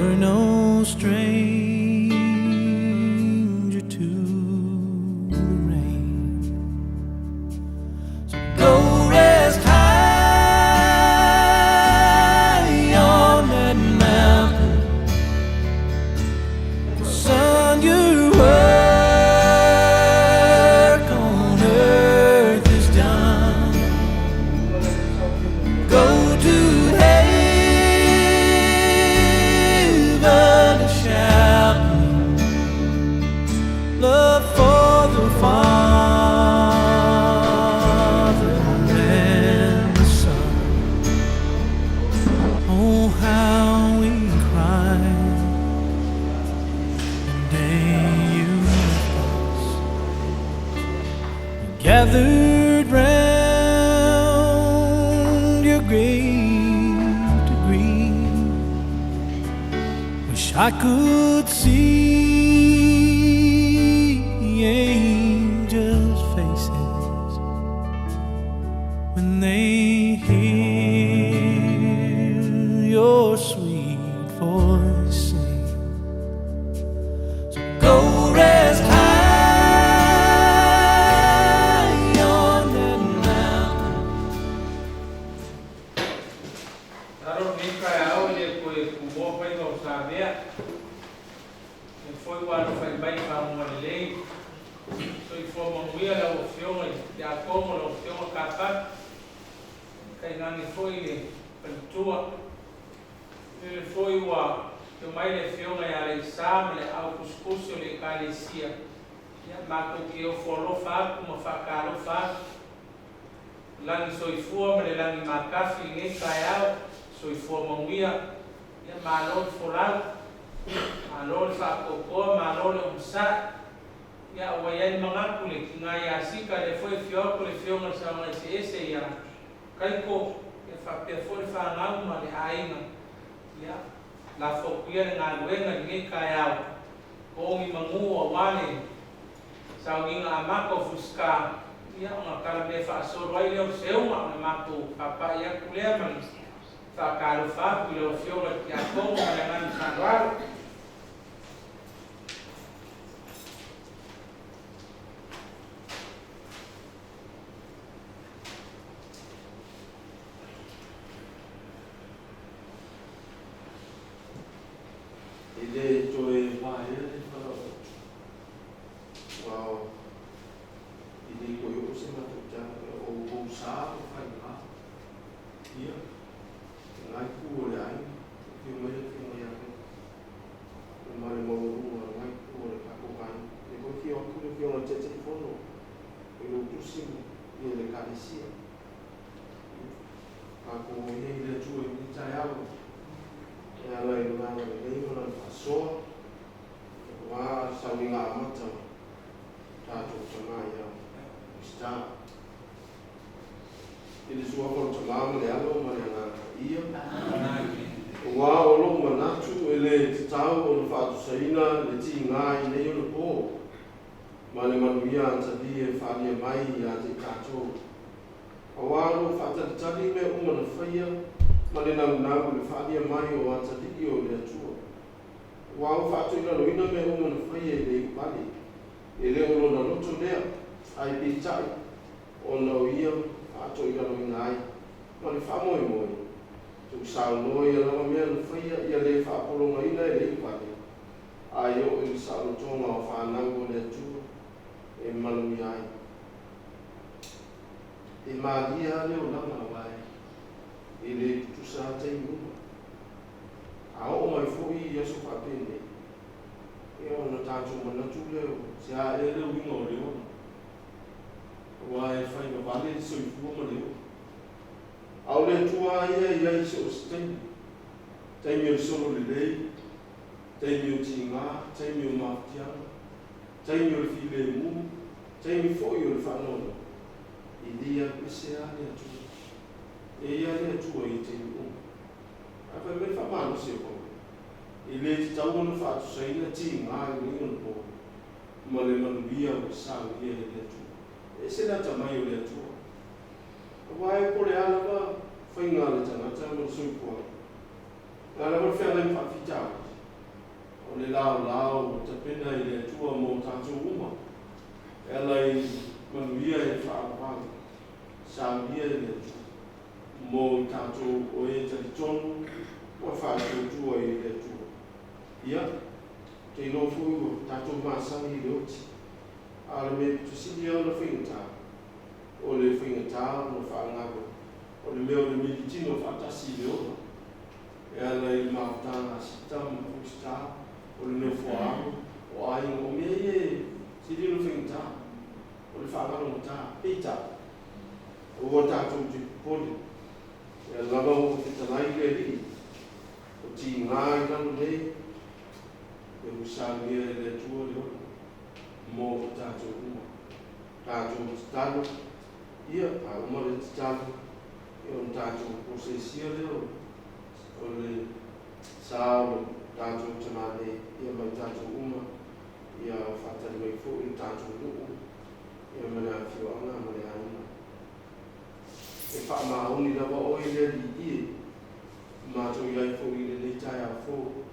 Were no stranger to the rain. So go rest high on that mountain. Son, your work on earth is done. Go to heaven to shout love for the Father and the Son. Oh, how we cried the day you left us. Gathered round your grave to grieve. Wish I could see angels' faces when they hear your sweet voice sing. So go rest high on that mountain. Lalo lenei taeao i le toe tumō faiva o Samea, e foi ua alofai mai i faguga lelei. Soifua manuia lau Afioga i le Tiakono, lau Afioga Kapati, tainane foi le faletua. Lele foi ua afio mai le Afioga ia Leisa ma le au tusitusi o le Ekalesia, ia matou te ofo alofa atu ma faatalofa atu. Lagi soifua ma le lagi matafi i lenei taeao, soifua manuia, ia malo le folau, malo le faatoatoa, malo le onosai. Ia ua i ai le manatu le tina ia Sika, lea foi e afio atu le Afioga i le Saoga Eseese ia Kaiko, ia faapea foi le fanau ma le aiga, ia lafo atu ia le galuega i lenei taeao, o ni manu aua le sauniga amata o Fusika, ia ona talamea faasolo ai lea o le seuga ona matou papa'i atu lea ma le faatalofa atu i lau Afioga i le Tiakono ma le agaga faaaloalo. E le toe vaea le falaoa aua e le toe oo se matou tala o outou sa ma faiga. Ia, lena itu o le aiga, afio mai le Afioga ia Kaiko ma le maualuga o lena itu o le tatou aiga. E toe afio atu le Afioga i le Taitaifono i lou tusi ma ia le Ekalesia. Tatou o ia i le Atua i lenei taeao e ala i lona agalelei ma lana faasoa aua sauniga amata o tatou tama ia Minisita. I le suafa o le Tama ma le Alo ma le Agaga Paia. Aua o lou manatu e le tatau ona faatusaina le tiga i nei ona po ma le manuia atalia e faaalia mai ia te i tatou. Aua o lo o faatalitali mea uma na faia ma le naunau i le faaalia mai o atalii o le Atua. Aua ua faatoilaloina mea uma na faia e le iuvale, e le o lona loto lea, ae peitai, ona o ia faatoilaloina ai, ma le faamoemoe, tuusaunoa ia lava mea na faia ia le faapologaina e le iuvale, ae oo i le saolotoga o fanau o le Atua e manuia ai. E malie lava le olaga aua e le tutusa lava taimi uma. A oo mai foi i aso faapenei, ia ona tatou manatu lea o se a ea le uiga o le ola, aua e fai vavale le soifua ma le ola. A o le Atua lava ia e i ai i so o se taimi, taimi o le solo lelei, taimi o tiga, taimi o mafatiaga, taimi o le filemu, taimi foi o le faanoanoa, e le alu ese lava le Atua. E i ai le Atua i taimi uma. Ae fai mai le faamalosi o Paulo, e le tatau ona faatusaina tiga i lenei ona po ma le manuia ua saunia e le Atua. E ese le atamai o le Atua. Aua e po o le a lava faiga a le tagata ma le soifuaga, o le a lava le feagai ma faafitauli. le laolao ua tapena i le Atua mo tatou uma, e ala i manuia e faaavavau, saunia e le Atua, mo i tatou o e talitonu ua faatuatua i le Atua. Ia, ou te iloa foi ua tatou masani i le oti, a o le mea pito sili lava ona faigata, o le faigata ona faagalo o le mea o le militino faatasi i le ola. E ala i le mafutaga a Sita ma Fusita, o le nofoaalo, o aiga, o mea ia e sili ona faigata, o le faagalogata. Peitai, aua tatou te popole, o lea lava ua fetalai le Alii, o tiga i lalo nei, e usaunia e le Atua le ola mo i tatou uma. Tatou tatalo, ia, a uma le tatalo, ia ona tatou posesia lea o le sa o le tatou tamane, ia ma i tatou uma, ia faatali mai foi le tatou nuu, ia ma le afioaga ma le aiga. E faamaoni lava oe le Alii e, matou i ai foi i lenei taeao fou.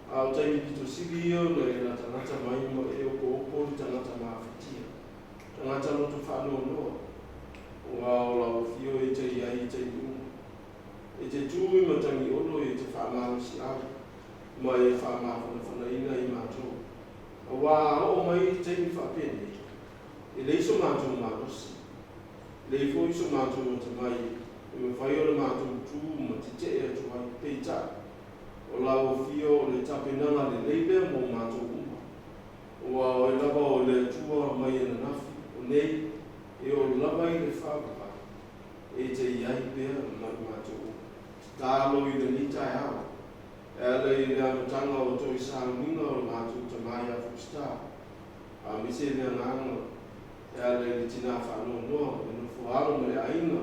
A o taimi pito sili ia ona e latalata mai ma e opoopo le tagata mafatia, tagata loto faanoanoa, aua o lau afio e te i ai i taimi uma. E te tu i matagiolo e te faamalosiau ma e faamafanafanaina i matou, aua a oo mai le taimi faapenei, e leai so matou malosi, leai foi so matou atamai e mafai ona matou tu ma tetee atu ai. Peitai, o lau afio o le tapenaga lelei lea mo matou uma, aua o oe lava o le Atua mai ananafi, o nei, e oo lava i le faavavau, e te i ai pea ma i matou uma. Tatalo i lenei taeao, e ala i le amataga o toe sauniga o le matou tama ia Fustar, a aemaise le agaga e ala i le tina faanoanoa, le nofo alo ma le aiga,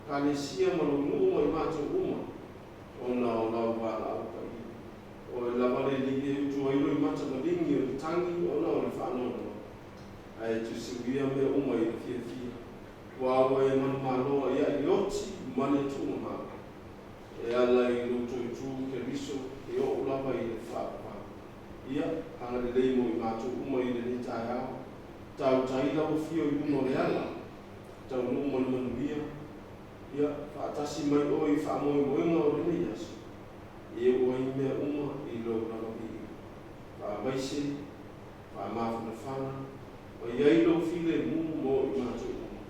kalesia ma lou nuu ma i matou uma, ona o lau valaau paia. O oe lava le Alii e utu ai lou mata maligi o le tagi ona o le faanoanoa, ae tusiuia mea uma i le fiafia. Ua ua e manumalo ai i le oti ma le tuugamau, e ala i lou toe tu i Keriso e oo lava i le faavavau. Ia, agalelei mo i matou uma i lenei taeao, tautai lau afio i luga o le ala, taunuu ma le manuia, ia, faatasi mai oe i faamoemoega o lenei aso, e oo ai mea uma i lou lava viiga. Faamaise, faamafanafana, ma i ai lou filemu mo i matou uma.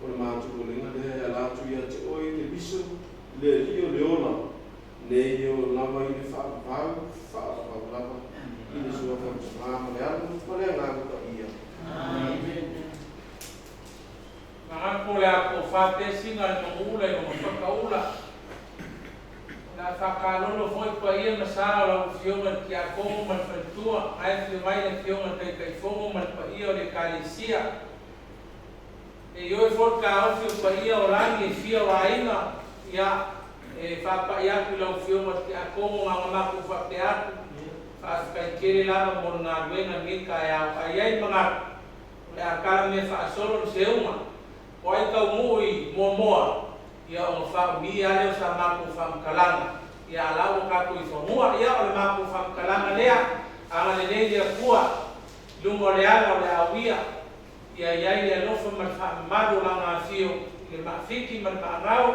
O le matou olega lea e ala atu ia te oe Keriso, le Alii o le ola, nei e oo lava i le faavavau, faavavau lava i le Suafa o le Tama ma le Alo ma le Agaga Paia. Amene. Manatu o le a tofa pea sina le manuula i lona fakaula. O le a faakalolo foi paia ma sa o lau Afioga i le Tiakono ma le faletua, na e afio mai le Afioga i le Taitaifono ma le paia o le Ekalesia. E ioe foi le taofi o paia o lagi e fia o aiga, ia, e faapai atu i lau Afioga i le Tiakono na ona matou faapea atu, faafetai tele lava mo le galuega i lenei taeao. Ae i ai le manatu, o le a tala mea faasolo le seuga, o ai taunuu i Moamoa, ia ona faaumi lava lea o sa matou faamatalaga, ia a la ua tatou i fanua. Ia o le matou faamatalaga lea, agalelei le Atua i luga o le ala o le a uia, ia i ai le alofa ma le faamamalu o Lana afio i le maafiti ma le maagao,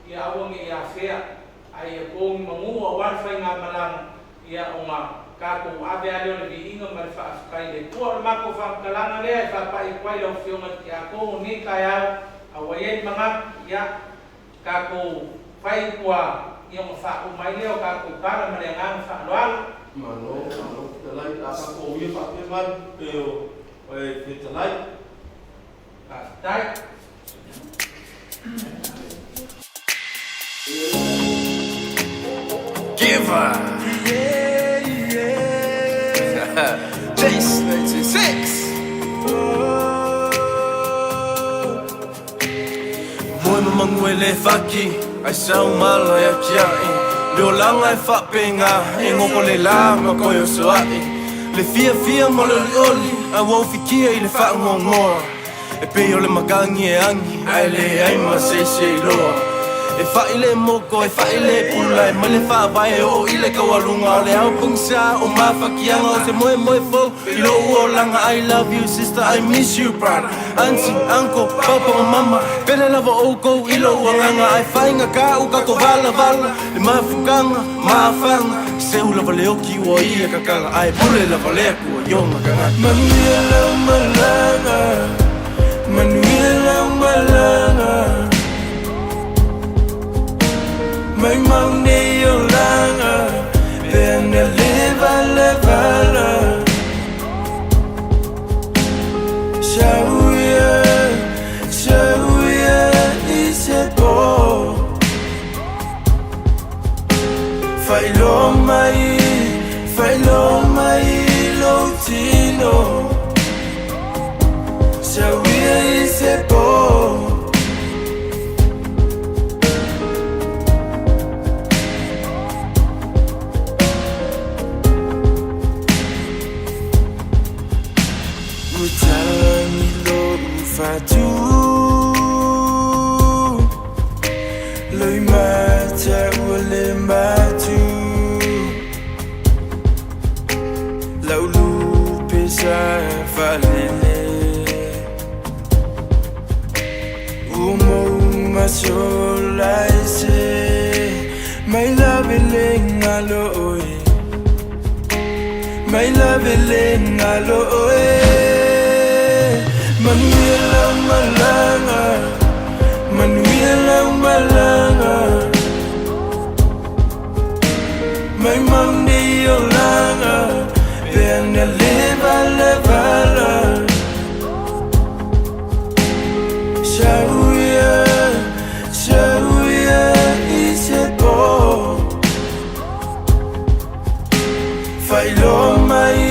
ia aua ne i afea, ae ia togi manu aua le faigamalaga, ia ona tatou ave lava lea o le viiga ma le faafetai i le Atua. O le matou faamatalaga lea e faapai atu ai lau Afioga i le Tiakono i lenei taeao, a ua i ai le manatu, ia tatou fai i tua, ia ona faauma ai lea o tatou tala ma le agaga faaaloalo. Malo, malo fetalai, a tatou ia faapea mai pei o e fetalai. Faafetai. Giver. Chase 96. Moe mamangu e le faki, ai sau mala e atia'i. Le olaga e faapega, e goko le lā ma koe osoa'i. Le fiafia ma le olioli, a ua ufikia i le faagoagoa. E pei o le makagi e agi, ae leai ma se isi e iloa. E fa'i le moko, e fa'i le pula, e mai le faavae e oo i le taualuga. O le ao pogisa o mafakiaga, o se moemoe fou i lo'u olaga. I love you sister, I miss you brother, auntie, uncle, papa ma mama, pele lava oukou i lo'u agaga. Ae faigata u tatou valavala, le mafukaga ma afaga, seu lava le oki ua ia kakaga, ae pule lava le Atua i ona tagata. Manuia lau malaga, manuia lau malaga, mai mau nei olaga, pe na leva levala. Sauia, sauia i se po, faailoa mai, faailoa mai lou tino. Sauia i se po. Ua talagi lo'u fatu, loimata ua le matu, lau lupe sa faalele, ua mou masolaese, mai lave le galo oe, mai lave le galo oe. Manuia lau malaga, manuia lau malaga, mai mau nei olaga, pe ana leva levala. Sauia, sauia i se po, faailoa mai,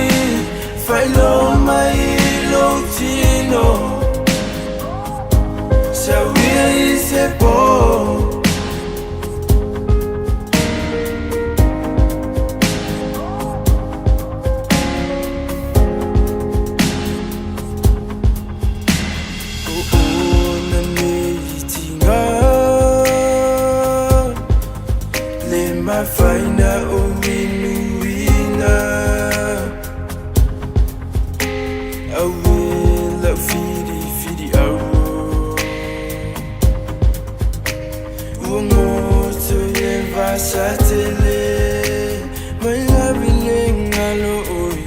faailoa mai lou tino. Sauia i se po. O ona nei tiga, le mafaina o inuina, aue lau filifili au, ua goto i le vasatele, mai lave le galo oe,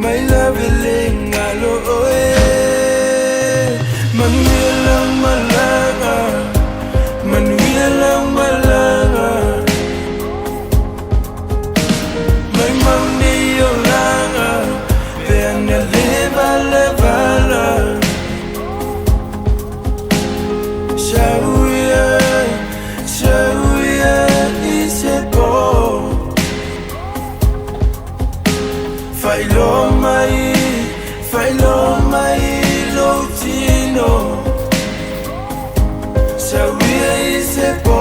mai lave le galo oe. Manuia lau malaga, manuia lau malaga, mai mau nei olaga, pe ana leva levala. Sauia, sauia i se po, faailoa mai, faailoa mai lou tino. Sauia i se po.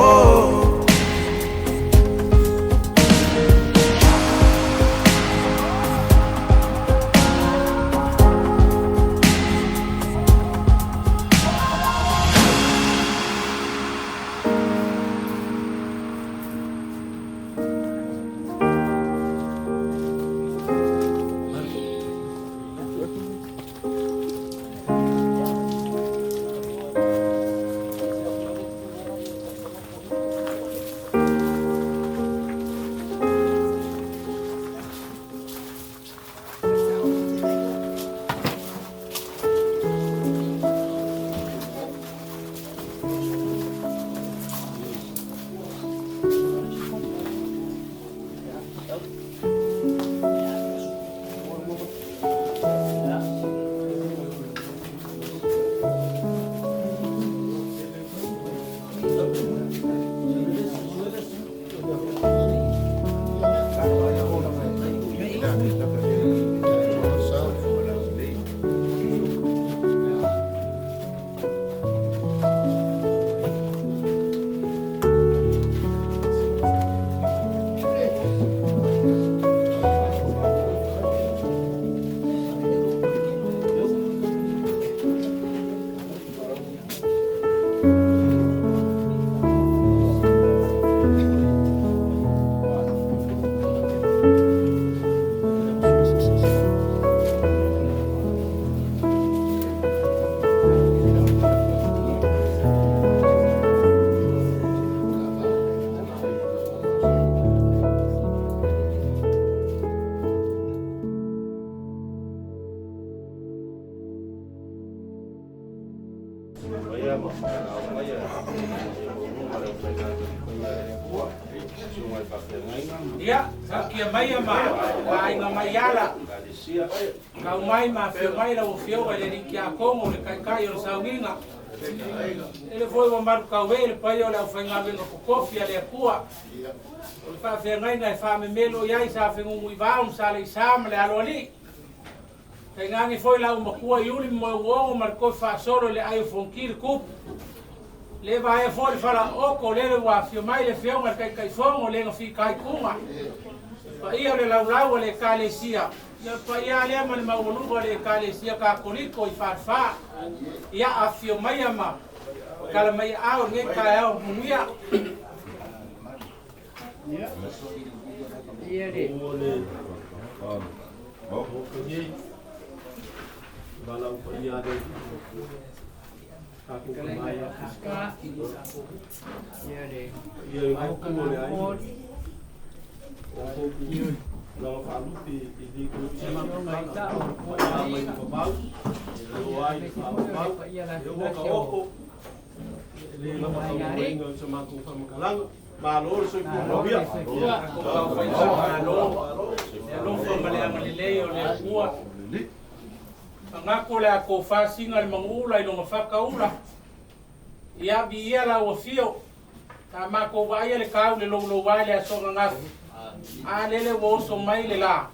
Ia, saukia maia ma aiga mai ala. Kau mai ma afio mai lau afioga i le alii Tiakono le taitai o le sauniga. Ele foi ua malu tauē le paia o le aufaigaluega totofi a le Atua. O le faafeagaiga e faamemelo i ai sa Fenunuivao ma Saleisa ma le Aloalii. Tainane foi lau matua Iuli ma Moeuono ma le tofi faasolo i le ai o Fonoti le Tupu. Le vaea foi le falaooto lele ua afio mai le afioga i le Taitaifono le na fitaituga. Paia o le laulau a le Ekalesia, ia le paia lea ma le maualuga o le Ekalesia Katoliko i Falefa. Ia afifio maia ma tala mai aao i lenei taeao manuia. Malo le soifua manuia. Malo, le alofa ma le agalelei o le Atua. Manatu o le a tofa sina le manuula i lona fataula. Ia viia lau afio. Sa matou vaaia le tau i le louloua i le aso ananafi. A lele ua oso mai le la.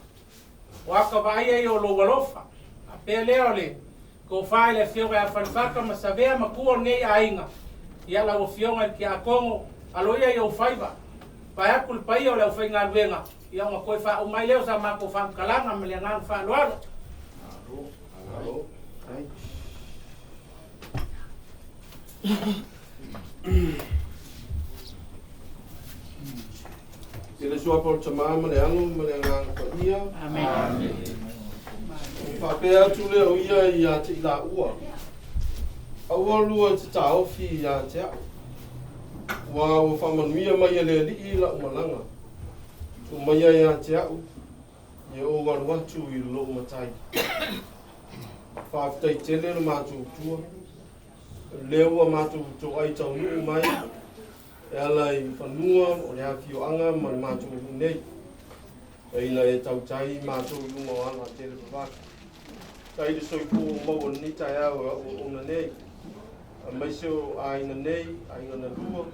O ata vaaia ia o lou alofa. Faapea lea o le tofa i le afioga ia Falefata ma Savea matua o lenei aiga. Ia lau afioga i le Tiakono, aloaia i ou faiva. Vaeatu le paia o le aufaigaluega, ia ona toe faauma ai lea o sa matou faamatalaga ma le agaga faaaloalo. I le suafa o le Tama ma le Alo ma le Agaga Paia. Amen. Faapea atu lea o ia ia te i laua. Aua lua te taofi ia te au. Ua ua faamanuia mai e le Alii la'u malaga. Tuu maia ia te au, ia ou alu atu i lou matai. Faafetai tele lo matou tua. Lea ua matou toai taunuu mai e ala i fanua o le afioaga ma le matou nuu nei. E ina e tautai matou i luga o ala televavave. Tai le soifua ua maua lenei taeao e au auauna nei. Aemaise o aiga nei, aiga na lua,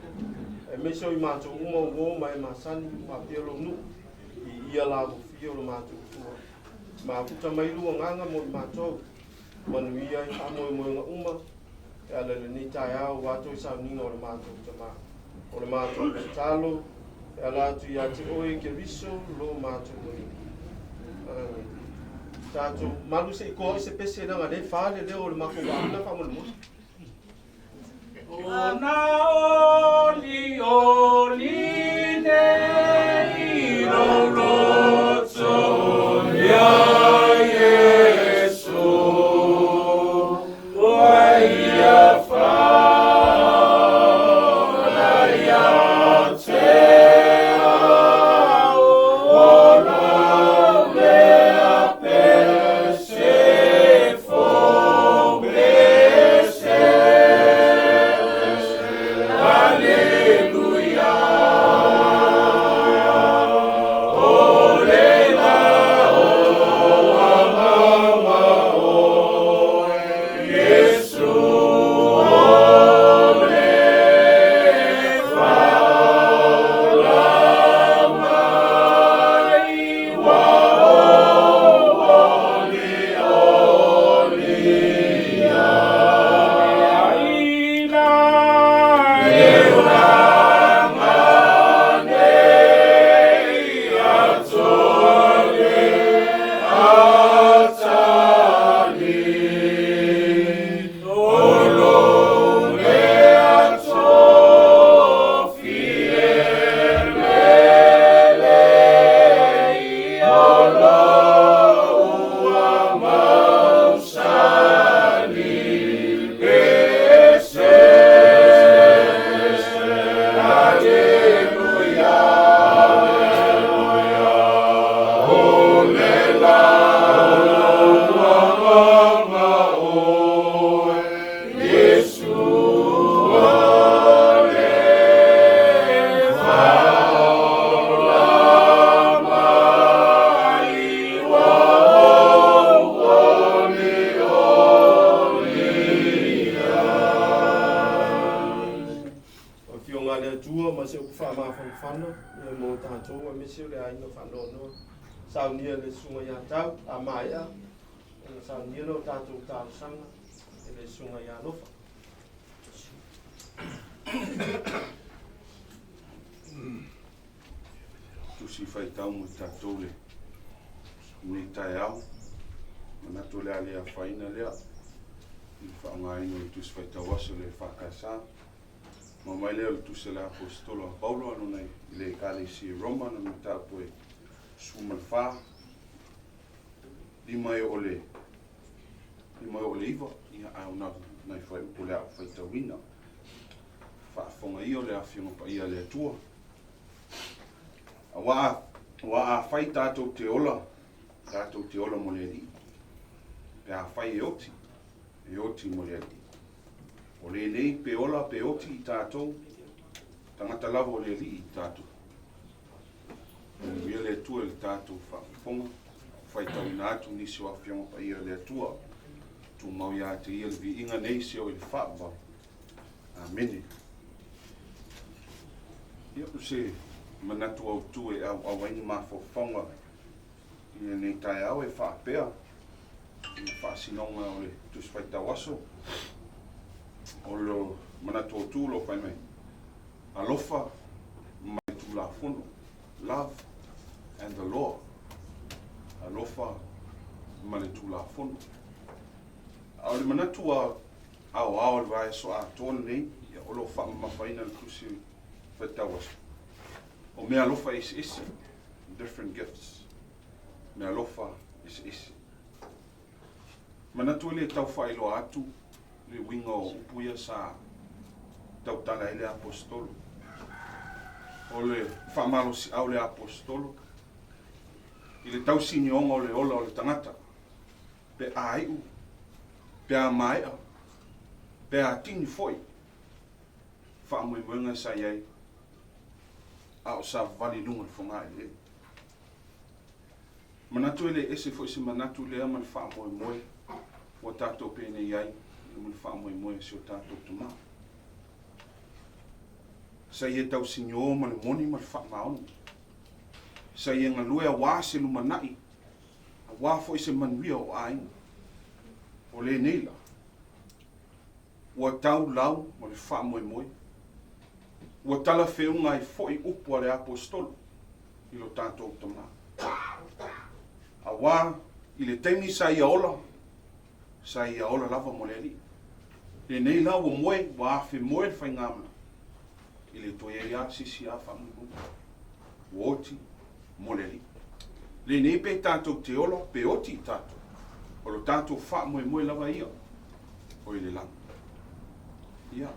aemaise o i matou uma uo ma e masani faapea lou nuu i ia lagofia o lo matou tua. Mafuta mai lua agaga mo i matou, manuia ai faamoemoega uma e ala i lenei taeao ua toe sauniga o le matou tama. O le matou tatalo e ala atu ia te oe Keriso lo matou Alii. Amene. Tatou malu se i toa i se pese leaga lea e fa le leo o le matou vaaiga faamolemole. Ona oli oli nei lou loto iā Iesu ua ia faaola ia te au o lou mea pese fou pese. Aleluia. matou aemaise o le aiga faanoanoa. Saunia e le Susuga ia Tau, a maea ona saunia lea o tatou talosaga e le Susuga ia Alofa. Tusi faitau mo tatou le nei taeao. Manatu o le a le afaina lea i le faaaogaina o le tusi faitau aso le EFKS. Ma mai lea o le tusi a le Aposetolo a Paulo a lona i le Ekalesia i Roma lona mataupu e 14, 5 e oo le 5 e oo le 9, ia ae ona nai fuaiupu o le a ou faitauina. Faafofoga ia o le Afioga Paia a le Atua. Aua aua afai tatou te ola, tatou te ola mo le Alii. Pe afai e oti, e oti mo le Alii. O lenei pe ola pe oti i tatou, tagata lava o le Alii i tatou. Manuia le Atua i le tatou faafofoga, faitauina atu nisi o Afioga Paia a le Atua. Tumau ia te ia le viiga nei se o i le faavavau. Amene. Ia, o se manatu autu e auau ai ni mafaufauga i lenei taeao e faapea i le faasinoga o le Tusi Faitau Aso. O le manatu autu o lo o fai mai, alofa ma le Tulafono, love and the law. Alofa ma le Tulafono. A o le manatu a aoao o le vaiaso atoa lenei, ia, o lo o faamamafaina le Tusi Faitau Aso, o meaalofa eseese, different gifts, meaalofa eseese. Manatu e le tau faailoa atu le uiga o upu ia sa tautala ai le Aposetolo. O le faamalosiau o le Aposetolo i le tausinioga o le ola o le tagata, pe a iu, pe a maea, pe a tini foi faamoemoega sa i ai a o savavali i luga o le fogaeleele. Manatu e le ese foi se manatu lea ma le faamoemoe ua tatou penei ai ma le faamoemoe o si o tatou Tama. Sa ia tausinio ma le moni ma le faamaoni. Sa ia galue auā se lumanai, auā foi se manuia o aiga. O lenei la, ua tau lau ma le faamoemoe, ua talafeuga ai foi upu a le Aposetolo i lo tatou Tama. Auā i le taimi sa ia ola, sa ia ola lava mo le Alii. Lenei la ua moe, ua afe moe le faigamala, e le toe ai lava se isi a faamoemoe. Ua oti mo le Alii. Lenei pe tatou te ola, pe oti i tatou, o lo tatou faamoemoe lava ia o i le lagi. Ia,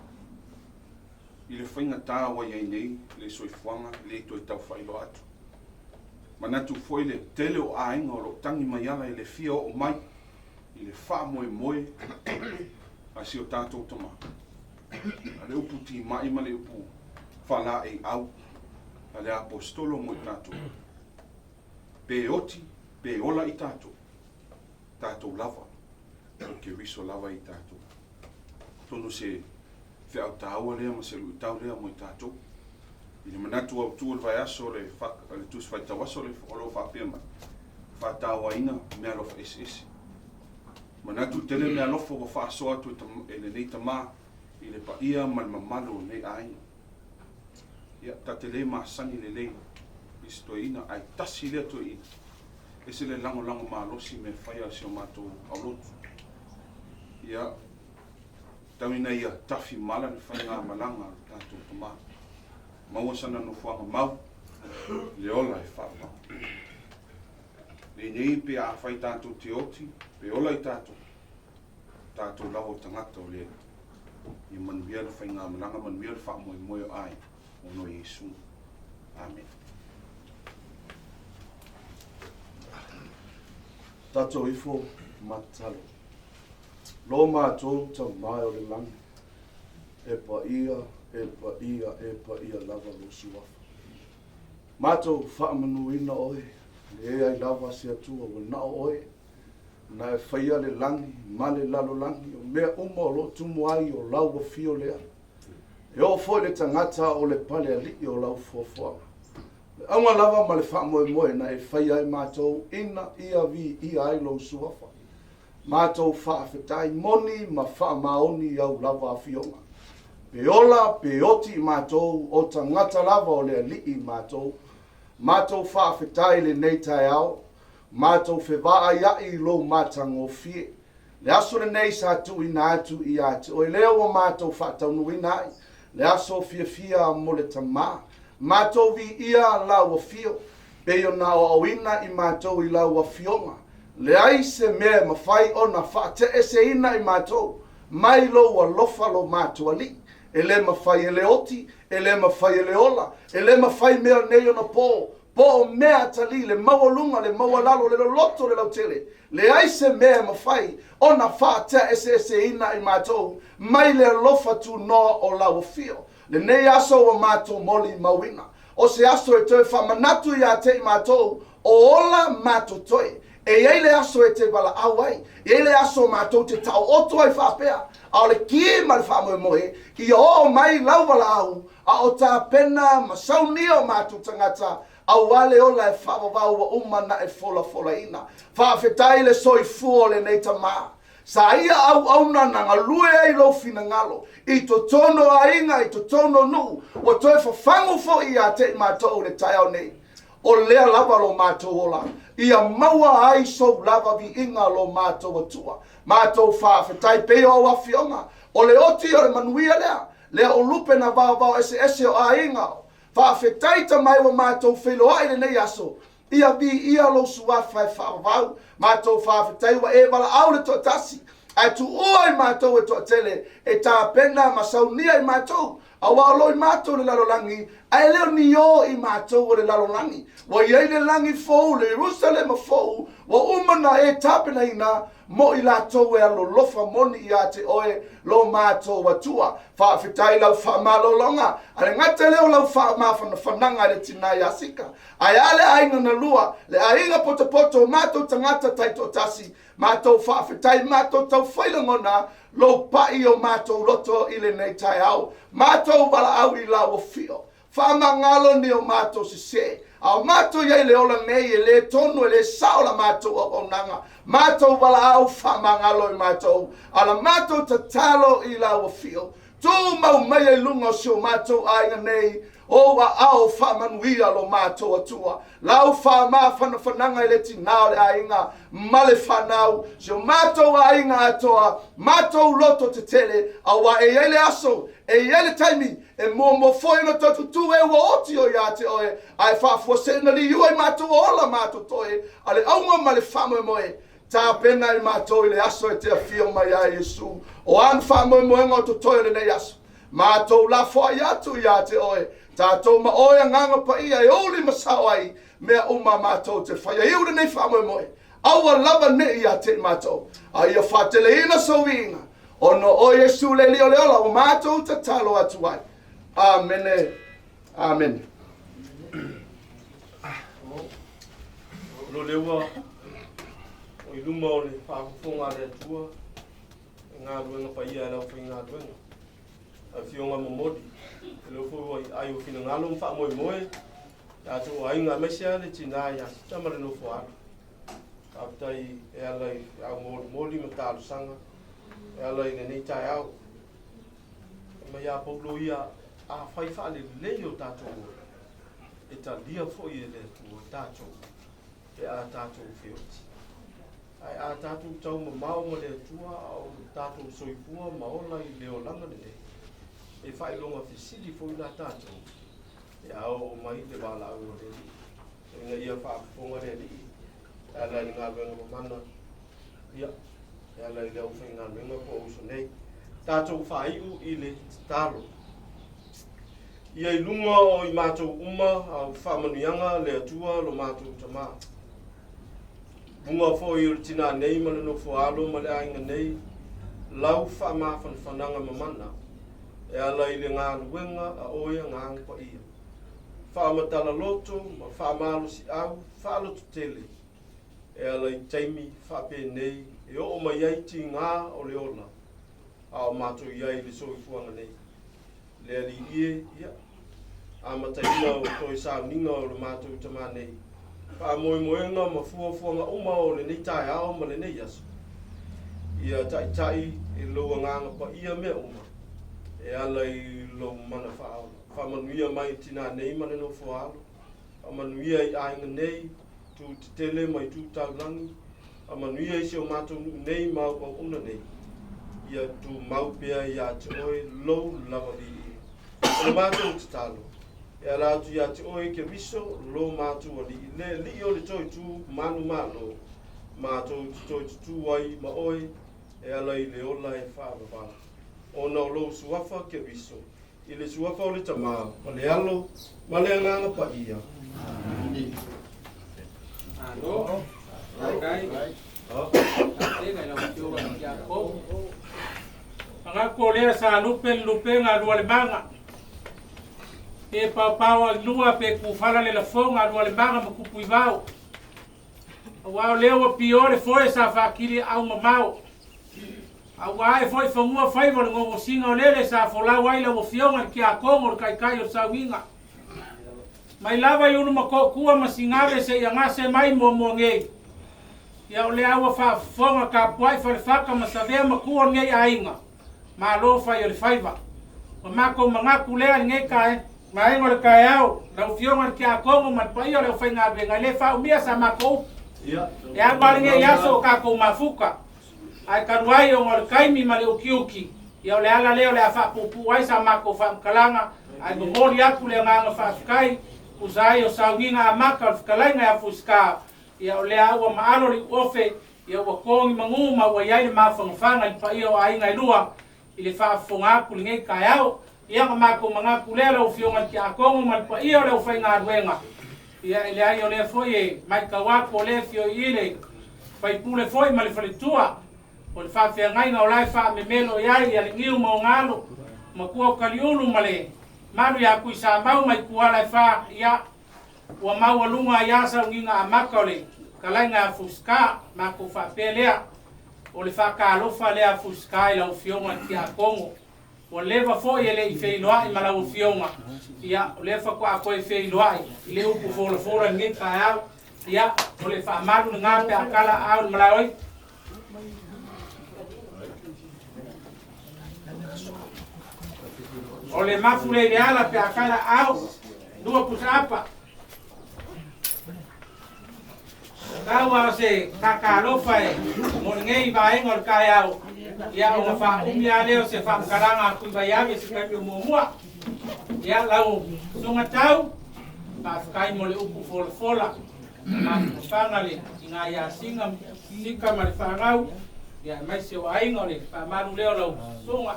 i le faigata ua i ai nei le soifuaga, e le toe tau faailoa atu. Manatu foi le tele o aiga o lo o tagi mai ala i le fia oo mai i le faamoemoe a si o tatou tama. A le upu timai ma le upu faalaeiau a le Aposetolo mo i tatou, pe oti, pe ola i tatou, tatou lava, o Keriso lava i tatou. Atonu se feau taua lea ma se luitau lea mo i tatou. I le manatu autu o le vaiaso o le, o le Tusi Faitau Aso o lo o faapea mai, faatauaina meaalofa eseese. Manatu tele meaalofa ua faasoa atu e lenei tama i le paia ma le mamalu o lenei aiga. Ia, ta te le masani lelei i se toeaina, ae tasi lea toeaina. Ese le lagolago malosi i mea fai a si o matou aulotu. Ia, tau ina ia tafi mala le faigamalaga a le tatou tama. Maua sana nofoaga mau, le ola e faavavau. Lenei pe afai tatou te oti, pe ola i tatou, tatou lava o tagata o le Alii. Ia manuia le faigamalaga, manuia le faamoemoe o aiga, ona o Iesu. Amene. Tatou ifo ma tatalo. Lo matou Tama e o le lagi, e paia, e paia, e paia lava lou suafa. Matou faamanuina oe, leai lava se Atua ua na o oe, na e faia le lagi ma le lalolagi, o mea uma o lo o tumu ai o lau afio lea. E oo foi le tagata o le pale alii o lau foafoaga. Le auga lava ma le faamoemoe na e faia ai matou ina ia viia ai lou Suafa. Matou faafetai moni ma faamaoni i au lava afioga. Pe ola pe oti i matou, o tagata lava o le Alii matou. Matou faafetai i lenei taeao, matou fevaaia'i i lou matagofie. Le aso lenei sa tuuina atu ia te oe lea ua matou faataunuuina ai le aso fiafia mo le Tama. Matou viia lau afio, pei ona aoaoina i matou i lau afioga. Leai se mea e mafai ona faateeseina i matou mai lou alofa lo matou Alii. E le mafai e le oti, e le mafai e le ola, e le mafai mea nei ona po, po o mea atalii, le maualuga, le maualalo, le loloto, le lautele. Leai se mea e mafai ona faateaeseeseina i matou mai le alofa tunoa o lau afio. Lenei aso ua matou molimauina, o se aso e toe faamanatu ia te i matou o ola matou toe. E i ai le aso e te valaau ai, e i ai le aso matou te taooto ai faapea, a o le ki ma le faamoemoe, ia oo mai lau valaau, a o tapena ma saunia o matou tagata, aua le ola e faavavau ua uma na e folafolaina. Faafetai le soifua o lenei tama. Sa ia auauna na galue ai lou finagalo i totonu o aiga, i totonu o nuu, ua toe fafagu foi ia te i matou i le taeao nei. O lea lava lo matou ola, ia maua ai sou lava viiga lo matou Atua. Matou faafetai pei o au afioga, o le oti o le manuia lea, lea o lupe na vaovao eseese o aiga. Faafetai Tama e ua matou feiloai i lenei aso, ia viia lou suafa e faavavau. Matou faafetai ua e valaau le toatasi, ae tuua i matou e toatele e tapena ma saunia i matou, aua o lo o i matou le lalolagi, ae le o ni o i matou o le lalolagi. Ua i ai le lagi fou, le Ierusalema fou, ua uma na e tapenaina mo i latou e alolofa moni ia te oe lo matou Atua. Faafetai i lau faamalologa, a le gata lea o lau faamafanafanaga i le tina ia Sika, ae a le aiga na lua, le aiga potopoto o matou tagata taitoatasi, matou faafetai, matou taufai lagona lou pai o matou loto i lenei taeao, matou valaau i lau afio. Faamagalo ni o matou sese, a o matou i ai i le ola nei, e le tonu, e le sao la matou auaunaga. Matou valaau faamagalo i matou, a la matou tatalo i lau afio. Tumau maia i luga o si o matou aiga nei, ou aao faamanuia lo matou Atua. Lau faamafanafanaga i le tina o le aiga ma le fanau, si o matou aiga atoa, matou loto tetele, aua e i ai le aso, e i ai le taimi, E muamua foi ona toe tutū e ua oti o ia te oe, ae faafuasei ona liua i matou o ola matou toe, a le auga ma le faamoemoe, tapena i matou i le aso e te afio mai ai Iesu. O a ni faamoemoega o totoe o lenei aso, matou lafoai atu ia te oe, tatou ma oe Agaga Paia e uli ma sao ai mea uma matou te faia. Iu lenei faamoemoe, aua lava ne i ia te i matou, a ia faateleina sou viiga, Ona o Iesu le Alii o le ola ua matou tatalo atu ai. Amene. Amene. Lo lea ua o i luma o le faafofoga a le Atua e galuega paia e le aufaigaluega. Afioga momoli, e leo foi ua i ai o finagalo ma faamoemoe tatou aiga aemaise lava le tina ia Sita ma le nofo alo. Faafetai e ala i au molimoli ma talosaga e ala i lenei taeao. Fai mai a Paulo ia, afai faalelei o tatou ola, e talia foi e le Atua tatou pe a tatou feoti. Ae a tatou tau mamao ma le Atua a o tatou soifua ma ola i le olaga lenei, e faailoga fesili foi la tatou pe a oo mai le valaau a le Alii. Ina ia faafofoga le Alii e ala i le galuega mamana, ia, e ala i le aufaigaluega po o uso nei. Tatou faaiu i le tatalo. Ia i luga o i matou uma au faamanuiaga le Atua lo matou Tama. Luga foi o le tinā nei ma le nofo alo ma le aiga nei, lau faamafanafanaga mamana e ala i le galuega a oe Agaga Paia. Faamatala loto ma faamalosiau faalototele e ala i taimi faapenei e oo mai ai tigā o le ola a o matou i ai i le soifuaga nei. Le Alii e, ia, Amataina o toe sauniga o le matou tamā nei, faamoemoega ma fuafuaga uma o lenei taeao ma lenei aso. Ia taitai i lou agaga paia mea uma e ala i lou mana faaola. Faamanuia mai i tinā nei ma le nofo a alo. Faamanuia i aiga nei, itu tetele ma itu taulagi. Faamanuia i si o matou nuu nei ma au auauna nei. Ia tumau pea iā te oe lou lava viiga. O le matou tatalo, e ala atu iā te oe Keriso lo matou Alii, le Alii o le Toetū manumalo, matou te toe tutū ai ma oe e ala i le ola e faavavau. Ona o lou suafa Keriso, i le suafa o le Tama, ma le Alo, ma le Agaga Paia. Amene. Malo, faafetai. Faafetai i lau Afioga i le Tiakono. Manatu o lea sa lupe le lupega a Lualemaga. Pe paopao ai lua pe kufala le lafoga a Lualemaga ma Tupuivao. Aua o lea ua pio le foe sa faatili aau mamao. A ua ae foi fanua faiva o le gogosiga o lele sa folau ai lau Afioga i le Tiakono o le Taitai o le Sauniga. Mai lava i Ulumatootua ma Sigave seia gase mai Moamoa nei. Ia o lea ua faafofoga tapuai Falefata ma Savea ma tua o lenei aiga, malo fai o le faiva. Ua matou manatu lea i lenei tae, vaega o le taeao, lau Afioga i le Tiakono ma le paia o le aufaigaluega e le faaumia sa matou upu. E alu lava lenei aso o tatou mafuta, ae talu ai ona o le taimi ma le utiuti, ia o le ala lea o le a faapuupuu ai sa matou faamatalaga, ae momoli atu le agaga faafetai, tusa ai o sauniga amata o le fetalaiga ia Fusika. Ia o lea ua maalo le iuofe, ia ua togi manu ma ua i ai le mafanafana i le paia o aiga e lua i le faafofoga atu i lenei taeao. Ia ona matou manatu lea lau Afioga i le Tiakono ma le paia o le aufaigaluega, ia e leai o lea foi e matau atu o lea e fia i le faipule foi ma le faletua o le faafeagaiga o la e faamemelo i ai ia le niu ma ona alo, matua o Kaliulu ma le malu ia Tuisamau ma Ituala e fa, ia Ua maualuga ai lava sauniga amata o le talaiga a Fusika, matou faapea lea, o le faatalofa lea a Fusika i lau Afioga i le Tiakono. Ua leva foi e le i feiloai ma lau Afioga, ia, o lea faatoa toe feiloai i le upu folafola i lenei taeao. Ia, o le faamalu lena pe a tala aao i le malae oi. O le mafu lea i le ala pe a tala aao, lua pusa apa. Tau a o se kakalofa e mo lenei vaega o le taeao, ia ona faaumi lava lea o se faamatalaga a Tuivaiave se taimi o muamua. Ia lau susuga Tau, faafetai mo le upu folafola. Mafafaga le tina ia Sina, Sika ma le fanau, ia aemaise o aiga o le faamalu lea o lau susuga.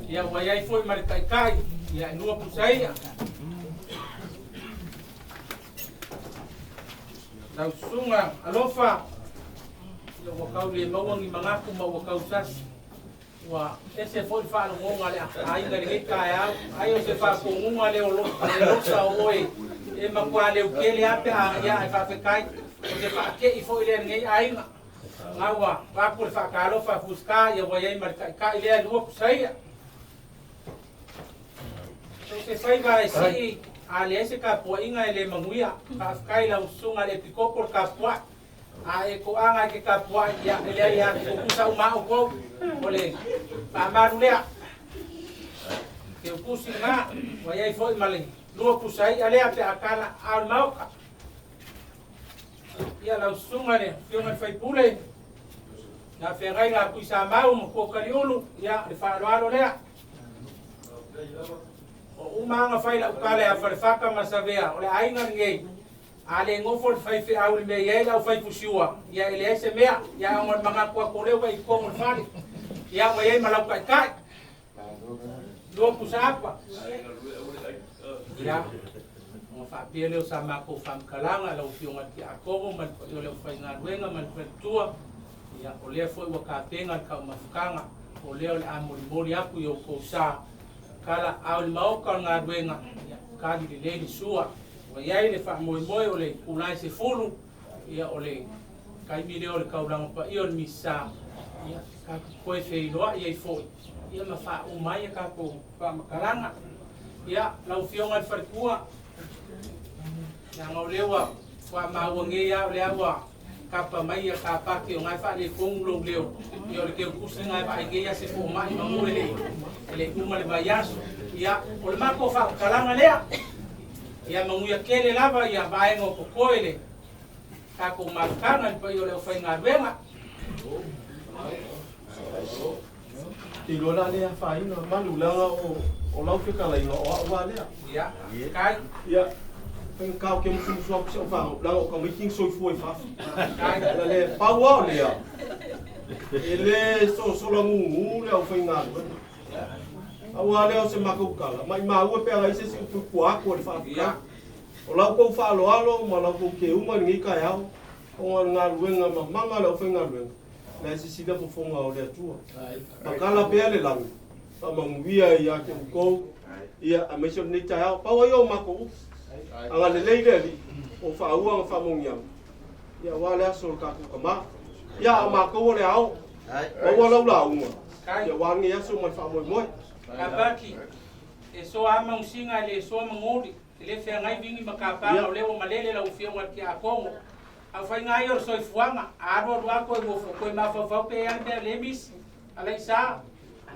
Ia ua i ai foi ma le taitai, ia e lua pusa ia. Lau susuga alofa, ia ua tau le maua ni manatu ma ua tau sasi. Ua ese foi le faalogoga a le aiga i lenei taeao, ai o se faatonuga lea o le losa o oe e matua leutele lava pe a ia ae faafetai, o se faatei foi lea i lenei aiga. Na ua avatu le faatalofa a Fusika, ia ua i ai ma le taitai lea e lua pusaia. So se faiva e sii a leai se tapuaiga e le manuia. Faafetai i lau susuga i le Epikopo le tapuai. A e toaga i ke tapuai, ia e leai a ke tutusa uma a outou, o le faamalu lea. Ke utusi lena, ua i ai foi ma le lua pusa i'a lea pe a tala aao i le maota. Ia lau susuga i le Afioga i le Faipule, na feagaiga a Tuisamau ma Kuokaliulu, ia le faaaloalo lea. O uma aga fai lau tala ia Falefata ma Savea, o le aiga lenei. A le nofo le faifeau i le mea e i ai le aufaifusiua, ia e leai se mea, ia ona o le manatu atu o lea ua i totonu o le fale, ia ua i ai ma lau taitai. Lua pusa apa. Ia, ona faapea lea o sa matou faamatalaga, lau Afioga i le Tiakono ma le paia o le aufaigaluega ma le faletua, ia, o lea foi ua tapena le taumafataga, o lea o le a molimoli atu i outou sa, kala ao i le maota o le galuega, ia, kali lelei le sua. Ua i ai le faamoemoe o le itula e 10, ia o le taimi lea o le taulaga paia o le Misa, ia tatou toe feiloai ai foi, ia ma faauma ai a tatou faamatalaga. Ia, lau Afioga i le Faletua, leaga o lea ua faamaua nei lava o lea ua kapa mai ia kapaki o na e faaletonu lou leo. Ia o le teutusi na e vaai nei ia se fomai manu e le e le uma le vaiaso. Ia, o le matou faamatalaga lea. Ia manuia tele lava ia vaega o totoe le tatou mafutaga i le paia o le aufaigaluega. Te iloa la le afaina malu leaga o o lau fetalaiga o au a lea. Ia, kai. Ia, faigata ou te musumusu atu i si au fanau leaga o tamaiti na soifua i fafo. Kai. Ala le pau lava o lea, e le sosola gugu le aufaigaluega. Pau lava lea o se matou tala, maimau e pe a leai se isi upu i tua atu o le faafetai. O la outou faaaloalo ma la outou keuga i lenei taeao, ona o le galuega mamaga a le aufaigaluega, la e sisila fofoga o le Atua. Matala pea le lagi, faamanuia ia te outou, ia, aemaise o lenei taeao. Pau ai o matou upu, agalelei le Alii, o faaua na faamanuiaga, ia, aua le aso o le tatou tama. Ia, a o matou o le ao, maua lau lauga, ia, aua lenei aso ma le faamoemoe. Kapaki, e soa lava magusiga e le soa maguli. E le feagai vigi ma kapaga o lea ua malele lau Afioga i le Tiakono. A o faiga ia o le soifuaga, a alu alu lava toe nofo, toe mafaufau pe i ai le mea le misi. Alaisa,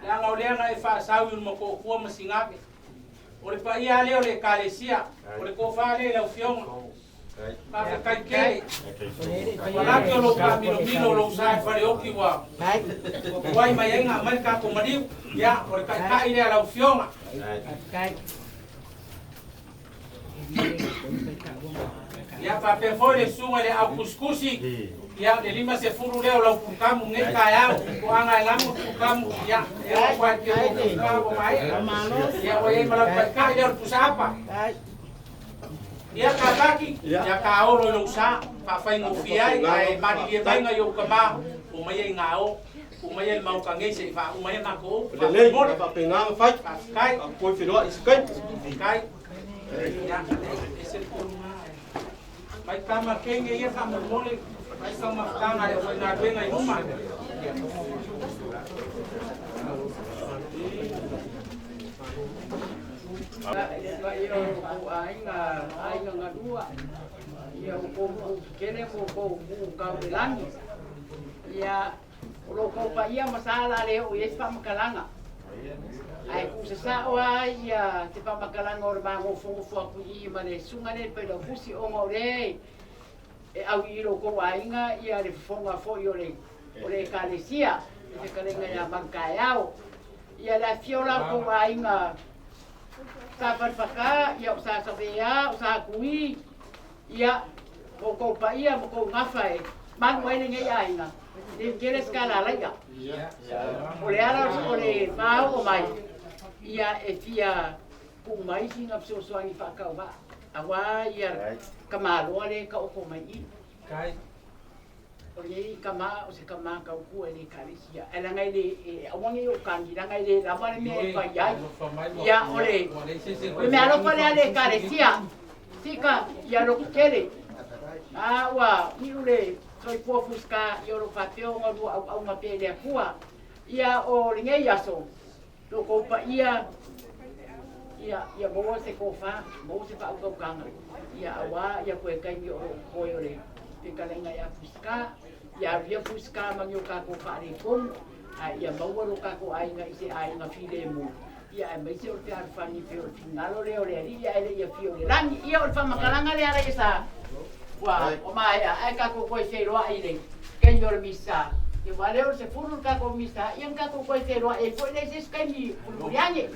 leaga o lea na e faasau i Ulumotootua ma Sigave. O le paia lava lea o le Ekalesia, o le tofa lea i lau Afioga. Faafetai tele. Ua laki o lou faamilomilo o lou sa i Faleoki ua tuai mai ai na aumai le tatou maliu. Ia, o le taitai lea lau Afioga. Ia faapea foi le susuga i le au kusikusi, ia le 50 lea o lau pulukamu nei taeao, toaga e lamo le pulukamu, ia e oo mai te o puka ua maea. Ia ua i ai ma lau taitai lea o le pusaapa. Ia Kapaki, ia ka olo i lou sa, faafaigofie ai, ae malilie mai nai ou tama, omaia i gao, omaia i le maota nei se i faauma ai a matou upu. Lelei, Faamolemole. faapena ona fai. Faafetai. Faapoi feloai i se taimi. Faafetai. Ia, ese le tolu. Mai tama kenge ia faamolemole, mai taumafataga a le aufaigaluega i luma. Paia o lo outou aiga, aiga galua, ia outou puu tetele ma outou puu tau i le lagi. Ia, o lo outou paia ma sa o le a le oo i ai se faamatalaga. Ae tuusasao lava ia se faamatalaga o le magofogofu atu i i ma le susuga lea i le Failautusi ona o lea e au i lo outou aiga ia le fofoga foi o le o le Ekalesia i fetalaiga ia Malutaeao. Ia le afifio o la outou aiga Sa Falefata, ia o Sa Savea, o Sa Tui, ia ma outou paia ma outou gafa e malu ai lenei aiga, le tele se kalalai'a. O le ala o le mao'o mai, ia e fia tuu mai sina fesoasoani faatauvaa, auā ia tamaloa lea e taoto mai i i. O lenei tama o se tama tautua i le Ekalesia, ae leaga e le, e aua ne i ou tagi, leaga e le lava le mea e fai ai. Ia, o le, o le meaalofa lea a le Ekalesia, sika ia lototele. A ua iu le soifua fusika, ia o lo o faapea ona lua auauna pea i le Atua. Ia, o lenei aso, lo outou paia, ia, ia maua se tofa, maua se faautautaga, ia auā ia toe taimi o lo o totoe o le fetalaiga ia Fusika, ia alu ia Fusika ma ni o tatou faaletonu, ae ia maua lo tatou aiga i se aiga filemu, ia aemaise o le fealofani pei o le finagalo lea o le Alii ae le i afio i le lagi. Ia o le faamatalaga lea Alaia sa ua maea, ae tatou toe feiloai i le taimi o le Misa. Ia aua lea o le 10 le tatou Misa, ia na tatou toe feiloai ai foi lea i se isi taimi mulimuli ane.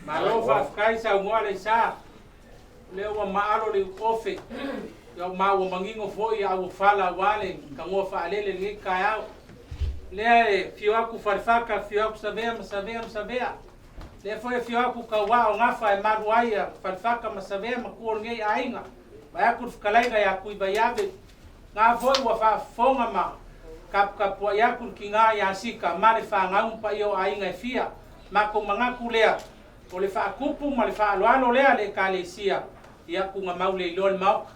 Malo faafetai saunoa Alaisa, o lea ua maalo le uofe, ia ma ua manino foi ia auofala aua le tanoa faalele i lenei taeao. Lea e afio atu Falefata, afio atu Savea ma Savea ma Savea. Lea foi e afio atu Tauaa o Gafa e malu ai ia Falefata ma Savea ma tua o lenei aiga. Vae atu le fetalaiga ia Tuivaiave. Na foi ua faafofoga ma taputapuai atu le tiga ia Sika ma le fanau ma paia o aiga e fia. Matou manatu lea, o le faatupu ma le faaaloalo lea a le Ekalesia, ia tuugamau le iloa le Maota.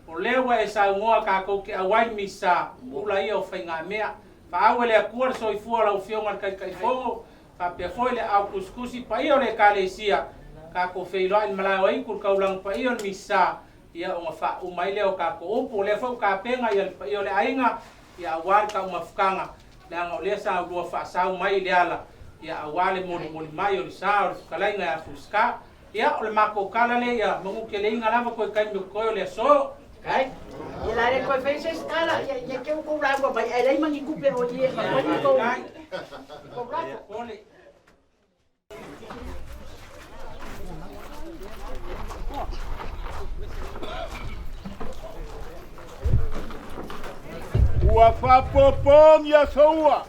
O lea ua e saunoa tatou te auai le Misa, ula ia o faigamea. Faaau e le Atua le soifua o lau Afioga i le Taitaifono, Faapea foi le au tusitusi paia o le Ekalesia, tatou feiloai i le malae o Aitu i le taulaga paia o le Misa, ia ona faauma ai lea o tatou upu. O lea foi ua tapena ia le paia o le aiga, ia aua le taumafutaga, leaga o lea sa ulua faasau mai i le ala, ia aua le molimoli mai o le sa o le fetalaiga ia Fusika. Ia, o le matou tala lea ia manuteleiga lava toe taimi o totoe o le aso. Kai. Ia la le toe fai se isi tala, ia ia te ua tou lauga mai ae leai ma ni tupe o i e avatu ai ni tou tou lafo. Ua faapopo ni aso ua.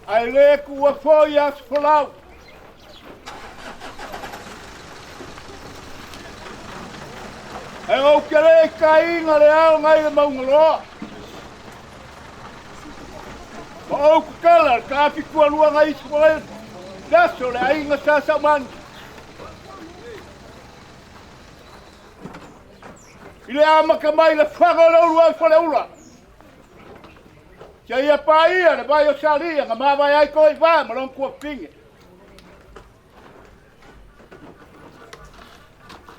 Ae le tuua foi aso folau. Ae ou te le itaina le ao nai le mauga loa. Ma ou tatala le taafi tualua nai Isaraelu, le aso le aiga sa Saumani. I le amata mai le faga o le ulu ai Faleula. Seia paia le vai o Salia na mavae ai koe i va ma lona tuafafine.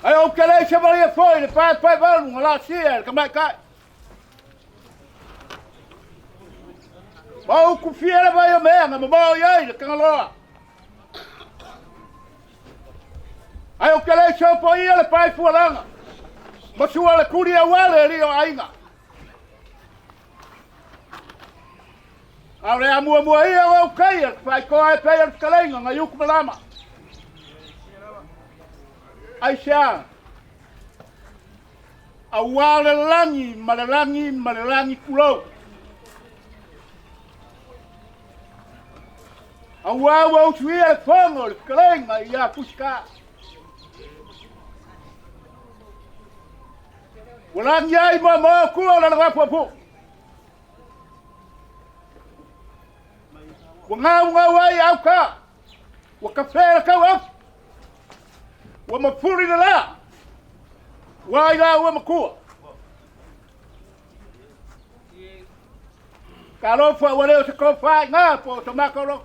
Ae ou te le i savalia foi le paepaevalu na laasia e le tamaitai. Ma ou kufia le vai o mea na mamao i ai le Tagaloa. Ae ou te le i sopoia le pae fualaga ma sua le kuli auale alii o aiga. A o le a muamua ia o au kai a le faitoa e pei o le fetalaiga nai uku malama. Aisea? Aua le lagi ma le lagi ma le lagi tulou. Aua ua usuia le fono o le fetalaiga ia Fusika. Ua lagi ai moamoa kua o lana apuapu. Ua gaugau ai auka. Ua kafe le kau afu. Ua mafuli le la. Ua ai la ua makua. Talofa ua le o se tofa i ngā po o so mātou loto.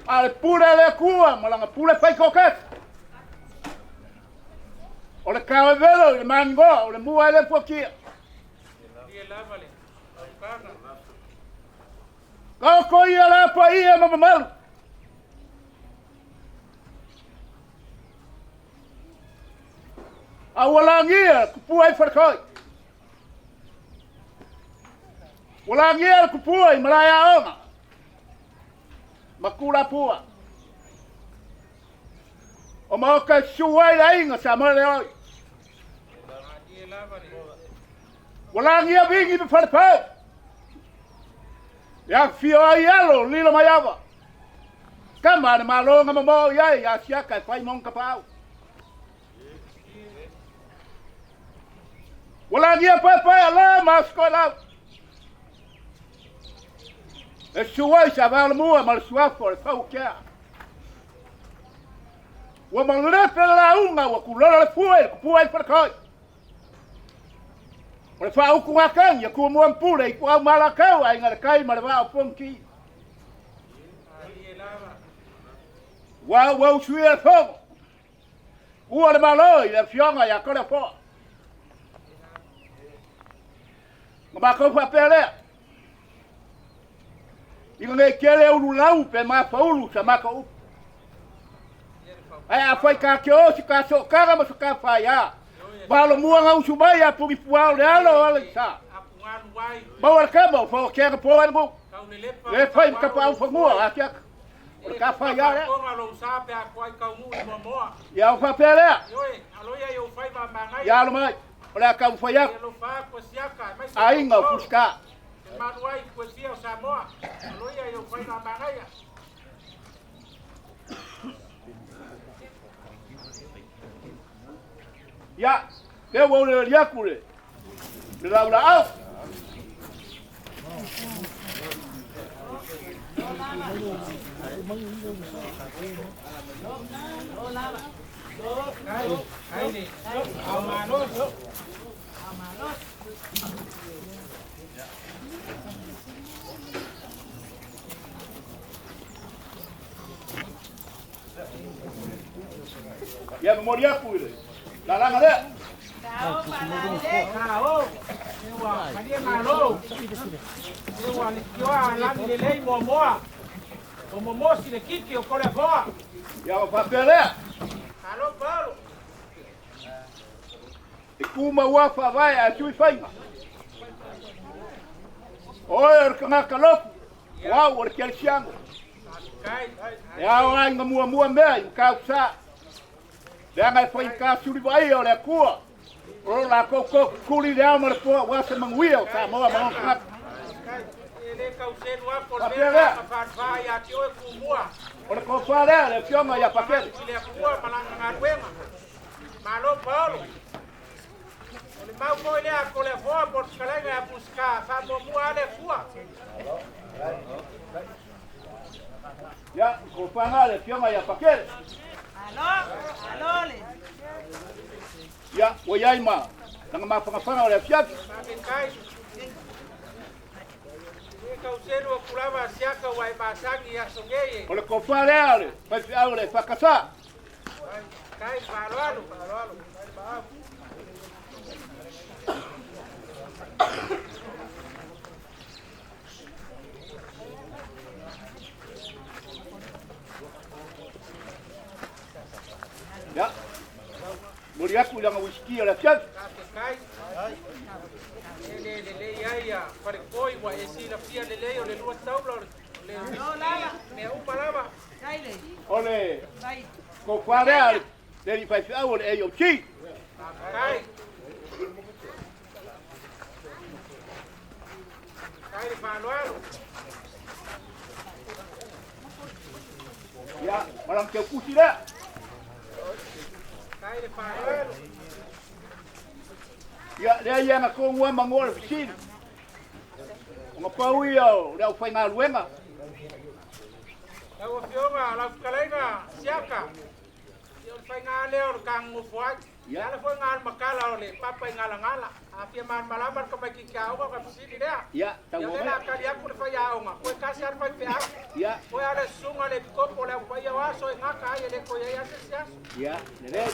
A le pule a le Atua ma lana pule fai toatasi. O le tao e velo i le manigoa, o le mua e le fuatia. Taoto ia la paia ma mamalu. A ua lagia kupua i Faletoi. Ua lagia le kupua i Malaeaoga ma Kulapua. O maota e susu ai le aiga sa Maleoi. Ua lagia vingi ma Falepau. E afifio ai alo lilo mai ava. Tama a le Malo na mamao i ai a siaka e fai mo tapaau. Ua lagia paepae a la ma Sikoilau. E susu ai sa vaolamua ma le suafa o le fauakea. Ua malepe le lauga ua kulola le fua i le kupua i le faletoi. O le faauku gakagi a Tumua ma Pule i Tuau ma Alataua, Aiga i le Tai ma le Vaa o Fonoti. Ua ua usuia le fono. Ua le Malo i le afioga ia Toleafoa. Ma matou faapea lea, ina nei tele ululau pe mafaulu sa matou upu. Ae afai ta te o si ta sootaga ma so ta faia, valomua na usu mai a Punifuao le alo o Alaisa. Maua le tama o Fauatea na po ai le nuu. Le fai ma tapaau fanua a Tiaka. O le ta faia lea. Ia o faapea lea. Ia alo mai. O le a taumafai atu. Aiga o Fusika. Ia, lea ua ou leleli atu le laulaau. Ia momoli atu i le lalaga lea. Sao, ua malie malo. Ua litioa lagi lelei muamua. O momosi le kiki o Koleafoa. Ia ua faapea lea. Alo Paulo. E ku maua faavae ae sui faiga. Oe o le tagata lotu, o au o le kerisiano. E ao ai muamua mea i Matautu-Sa. Leaga e faigata suli vaaia o le Atua. O lo latou tokutuli le ao ma le po aua se manuia o Samoa ma ona tagata. E le tauselu atu o le Faapea mea lea. na faafa ia te oe kumua. O le tofa lea le afioga ia Pakele. I le Atua ma lana galuega. Malo Paolo. O le mau foi lea a Koleafoa po o le fetalaiga ia Pusika faamuamua lava le Atua. Ia, tofa lena le afioga ia Pakele. Ia, ua i ai ma laga mafanafana o le afiafi. Faafetai. E tauselu atu lava siaka ua e masani i aso nei e. O le tofa lea le faifeau le EFKS. Kai faaaloalo. Ia, momoli atu i laga uisiki o le afiafi. Faafetai. E le lelei ai ia falepoi ua e silafia lelei o le lua taula o le mea uma lava. O le tofa lea le alii faifeau o le AOG. Faafetai. Kai le faaaloalo. Ia, ma lana teukusi lea. Kai le faaaloalo. Ia, lea ia na tonu lava manoa le fesili. Ona pau ia o le aufaigaluega. Lau Afioga, lau fetalaiga Siaka, ia o le faiga lea o le taganofo ai. Ia ala foi gā le makala o le papa i galagala. A fia malamalama le tamaitiiti aoga ona fesili lea. Ia, Ia o lea la tali atu le faiaoga, koe tasi lava le faifeau. Ia. Koe lava le susuga i le epikopo o le au paia o aso e gata ai e le toe i ai lava se isi aso. Ia, lelei.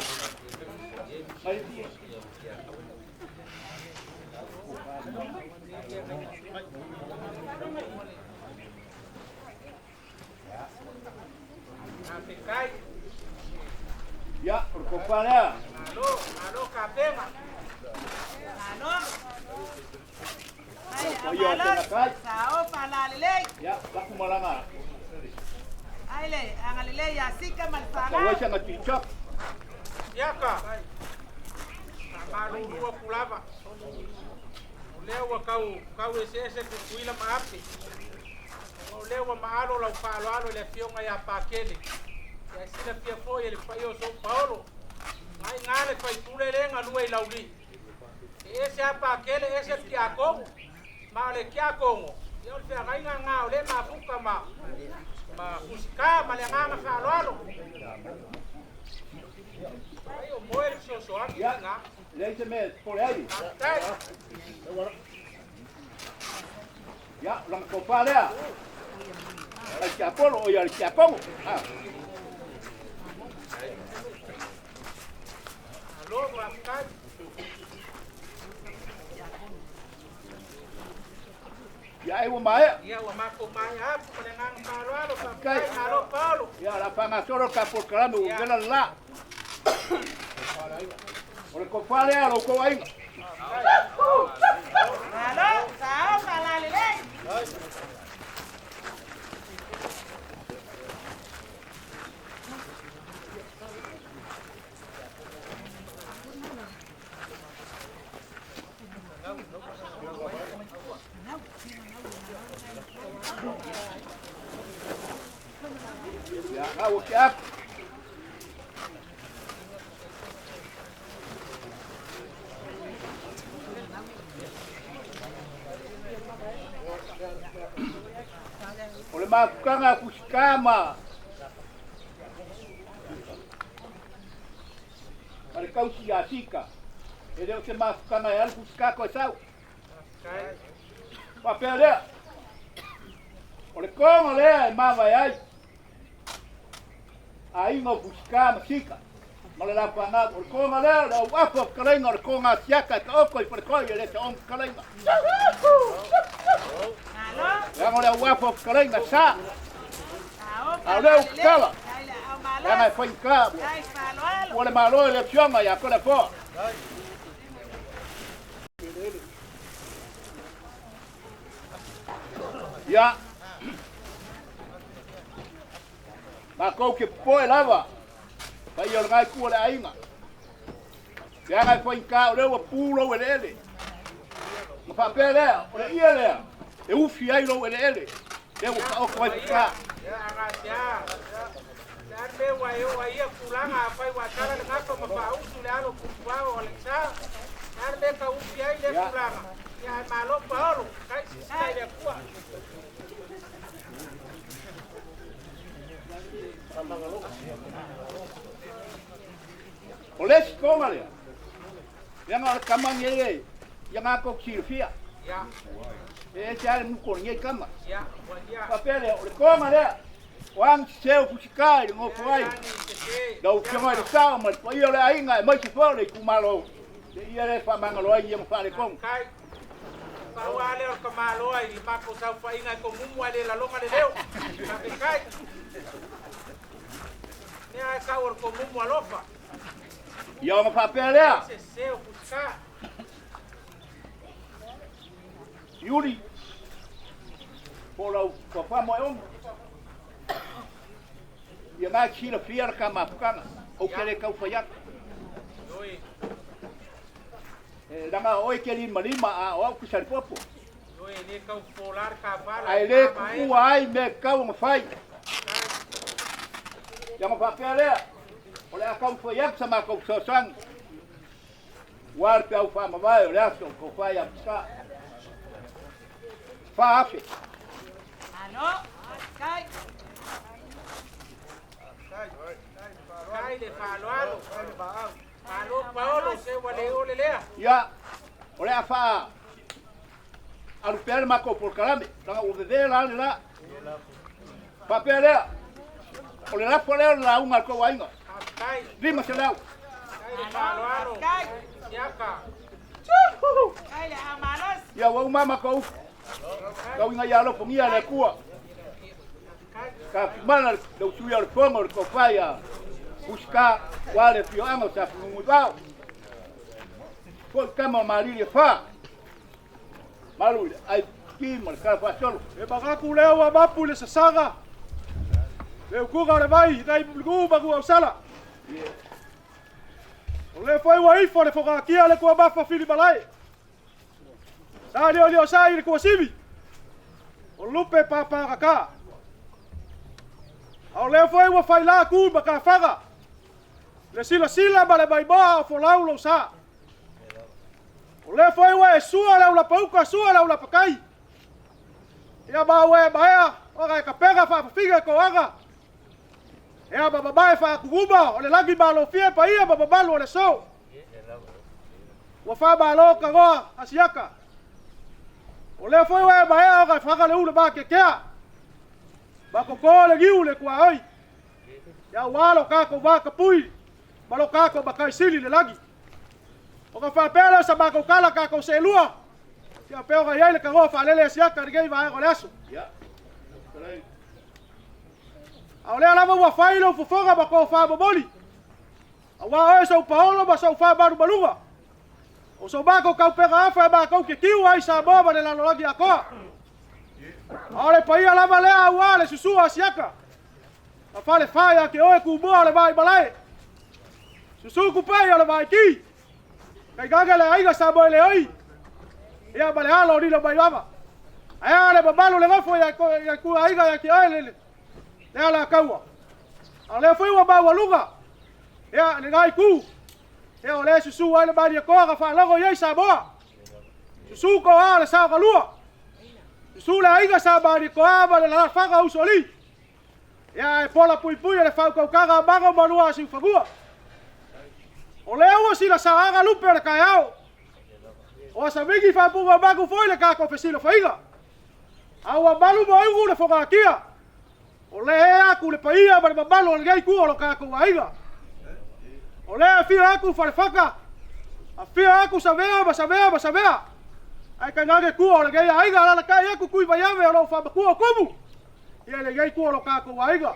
Faafetai. Ia, o le tofa lea. Malo, malo kapena. O ia o Segatai. Ia, laku malaga. Tauai saga tichak. Siaka. Faamalulu atu lava. O lea ua tau tau eseese Tutuila ma Ape. Ona o lea ua maalo lau faaaloalo i le afioga ia Pakele. Ia silafia foi e le paia o Sou Paolo. Nai gā le faipule le galue i Laulii. E ese lava Pakele ese le tiakono. Ma o le tiakono, ia o le feagaiga lena o lea e mafuta ma ma Fusika ma le agaga faaaloalo. Ai o moe le fesoasoani Ia, lena. leai se mea e popole ai. Faafetai. Ia, o lana tofa lea. Ai tiapolo o ia le tiakono. Ah. Malo, faafetai. Ia e ua maea. Ia ua matou maea atu ma le agaga faaaloalo. Faafetai, malo Paolo. Ia, o le a faagasolo le tatou polokalame ua vela le la. O le tofa lea a lo outou aiga. Ia, na ua tea atu. O le mafutaga a Fusika ma ma le tausi ia Sika. E le o se mafutaga e alu Fusika toe sau. Faapea lea. O le toga lea e mavae ai. Aiga o Fusika ma Sika. Ma le lafaga o le toga lea o le auafa o fetalaiga o le toga siaka e taoto i falekoi e le saogi fetalaiga. Leaga o le auafa o fetalaiga sa. A o lea ua tatala, leaga e faigata ua le Malo i le Afioga ia Toleafoa. Ia, matou te popoe lava, paia o lena itu o le aiga. Leaga e faigata o lea ua pu lou eleele. Ona faapea lea, o le ie lea e ufi ai lou eleele, lea ua taoto ai fita. O le isi toga lea, leaga o le tama lenei e ia na tou silafia. E ese lava le mutu o lenei tama. Faapea lea, o le toga lea, o agi sese o Fusika i le nofo ai, lau Afioga i le Sao ma le paia o le aiga aemaise foi o le itumalo, le ia lea e faamagalo ai ia ma faaletonu. Pau lava lea o le tamaloa i le matou saofaiga e tomumu ae le lalona le leo. Faafetai. Mea e tau o le tomumu alofa. Ia ona faapea lea. Sese o Fusika. Iuli, po o lau papa moeono. Ia na e silafia le ta mafutaga, ou te le tau fai atu. E leaga o oe e te limalima a o au te salipopo. Ae le tuua ai mea e tatau ona fai. Ia ona faapea lea, o le a taumafai atu sa matou fesoasoani aua le peau faamavae o le aso o tofa ia Pita. 4,000. Malo, kai. Kai le faaaloalo. Malo Paolo, se ua le ole lea. Ia, o le a faa alu pea le matou polokalame, leaga ua vevela lava le la. Faapea lea, o le lafo lea o le lauga a le tou aiga. 500. Kai le faaaloalo. Siaka. Ia, ua uma matou upu. Tau ina ia alofagia e le Atua. Tafimana le usuia o le fono o le tofa ia Fusika aua le afioaga o Tapunuu-i-vao. Foi tama o Malili e fa. Malu i le IPP ma le tala faasolo. E manatu lea ua mapu i le sasaga, le utuga o le vai nai Mulinuu ma Nuuausala. O lea foi ua ifo le fogatia le tuamafa filimalae. Sa lioliosai i le tuasivi, o lupe papagata. A o lea foi ua faila tu ma tafaga, le silasila ma le maimoa o folau lou sa. O lea foi ua e sua le aulapauka, sua le aulapatai. Ia ma ua e maea, ona e tapena faafafiga e toaga. Ea ma mamae faatuguma o le lagi malofie paia ma mamalu o le aso. Ua faamalo tanoa a siaka. O lea foi ua e maea ona e faga le ule makeakea. Ma toto le niu le tuaoi. Ia ua lo tatou vakapui ma lo tatou matai sili le lagi. Ona faapea lea o sa matou tala tatou seelua. Ia pei ona i ai le tanoa faalele a siaka i lenei vaega o le aso. A o lea lava ua fai lou fofoga ma tofa momoli, aua oe sou paolo ma sou faamalumaluga, o so matou taupega afa e matou te tiu ai Samoa ma le lalolagi atoa. A o le paia lava lea aua le susua a siaka, ma falefa ia te oe Tumua o le Vaimalae, susu Kupai o le Vaiki, tainane le aiga Samoeleoi, ia ma le alo o Lilo Maiava. Ae a le mamalu le nofo ia aiga ia te oe le Alataua. A o lea foi ua maualuga ia lena itu, ia o lea e susu ai le Malietoa na faalogo i ai Samoa. Susu toa o le Saogalua, susu le aiga sa Malietoa ma le lalafaga o Usoalii. Ia ae pola puipui e le faautautaga a Mago ma lua a Siufanua. O lea ua silasaaga lupe o le taeao. O Asavigi faapuga o magu foi le tatou fesilafaiga. A ua malu moeugu le fogatia. O lea e atu le paia ma le mamalu o lenei itu o lo tatou aiga. O lea afio aku Falefaka, afio aku Savea ma Savea ma Savea. Ae tainane kua o lenei aiga, alalatai aku Tui Vaiave o loo faamakua o kumu. Ia lenei kua o lo tatou aiga.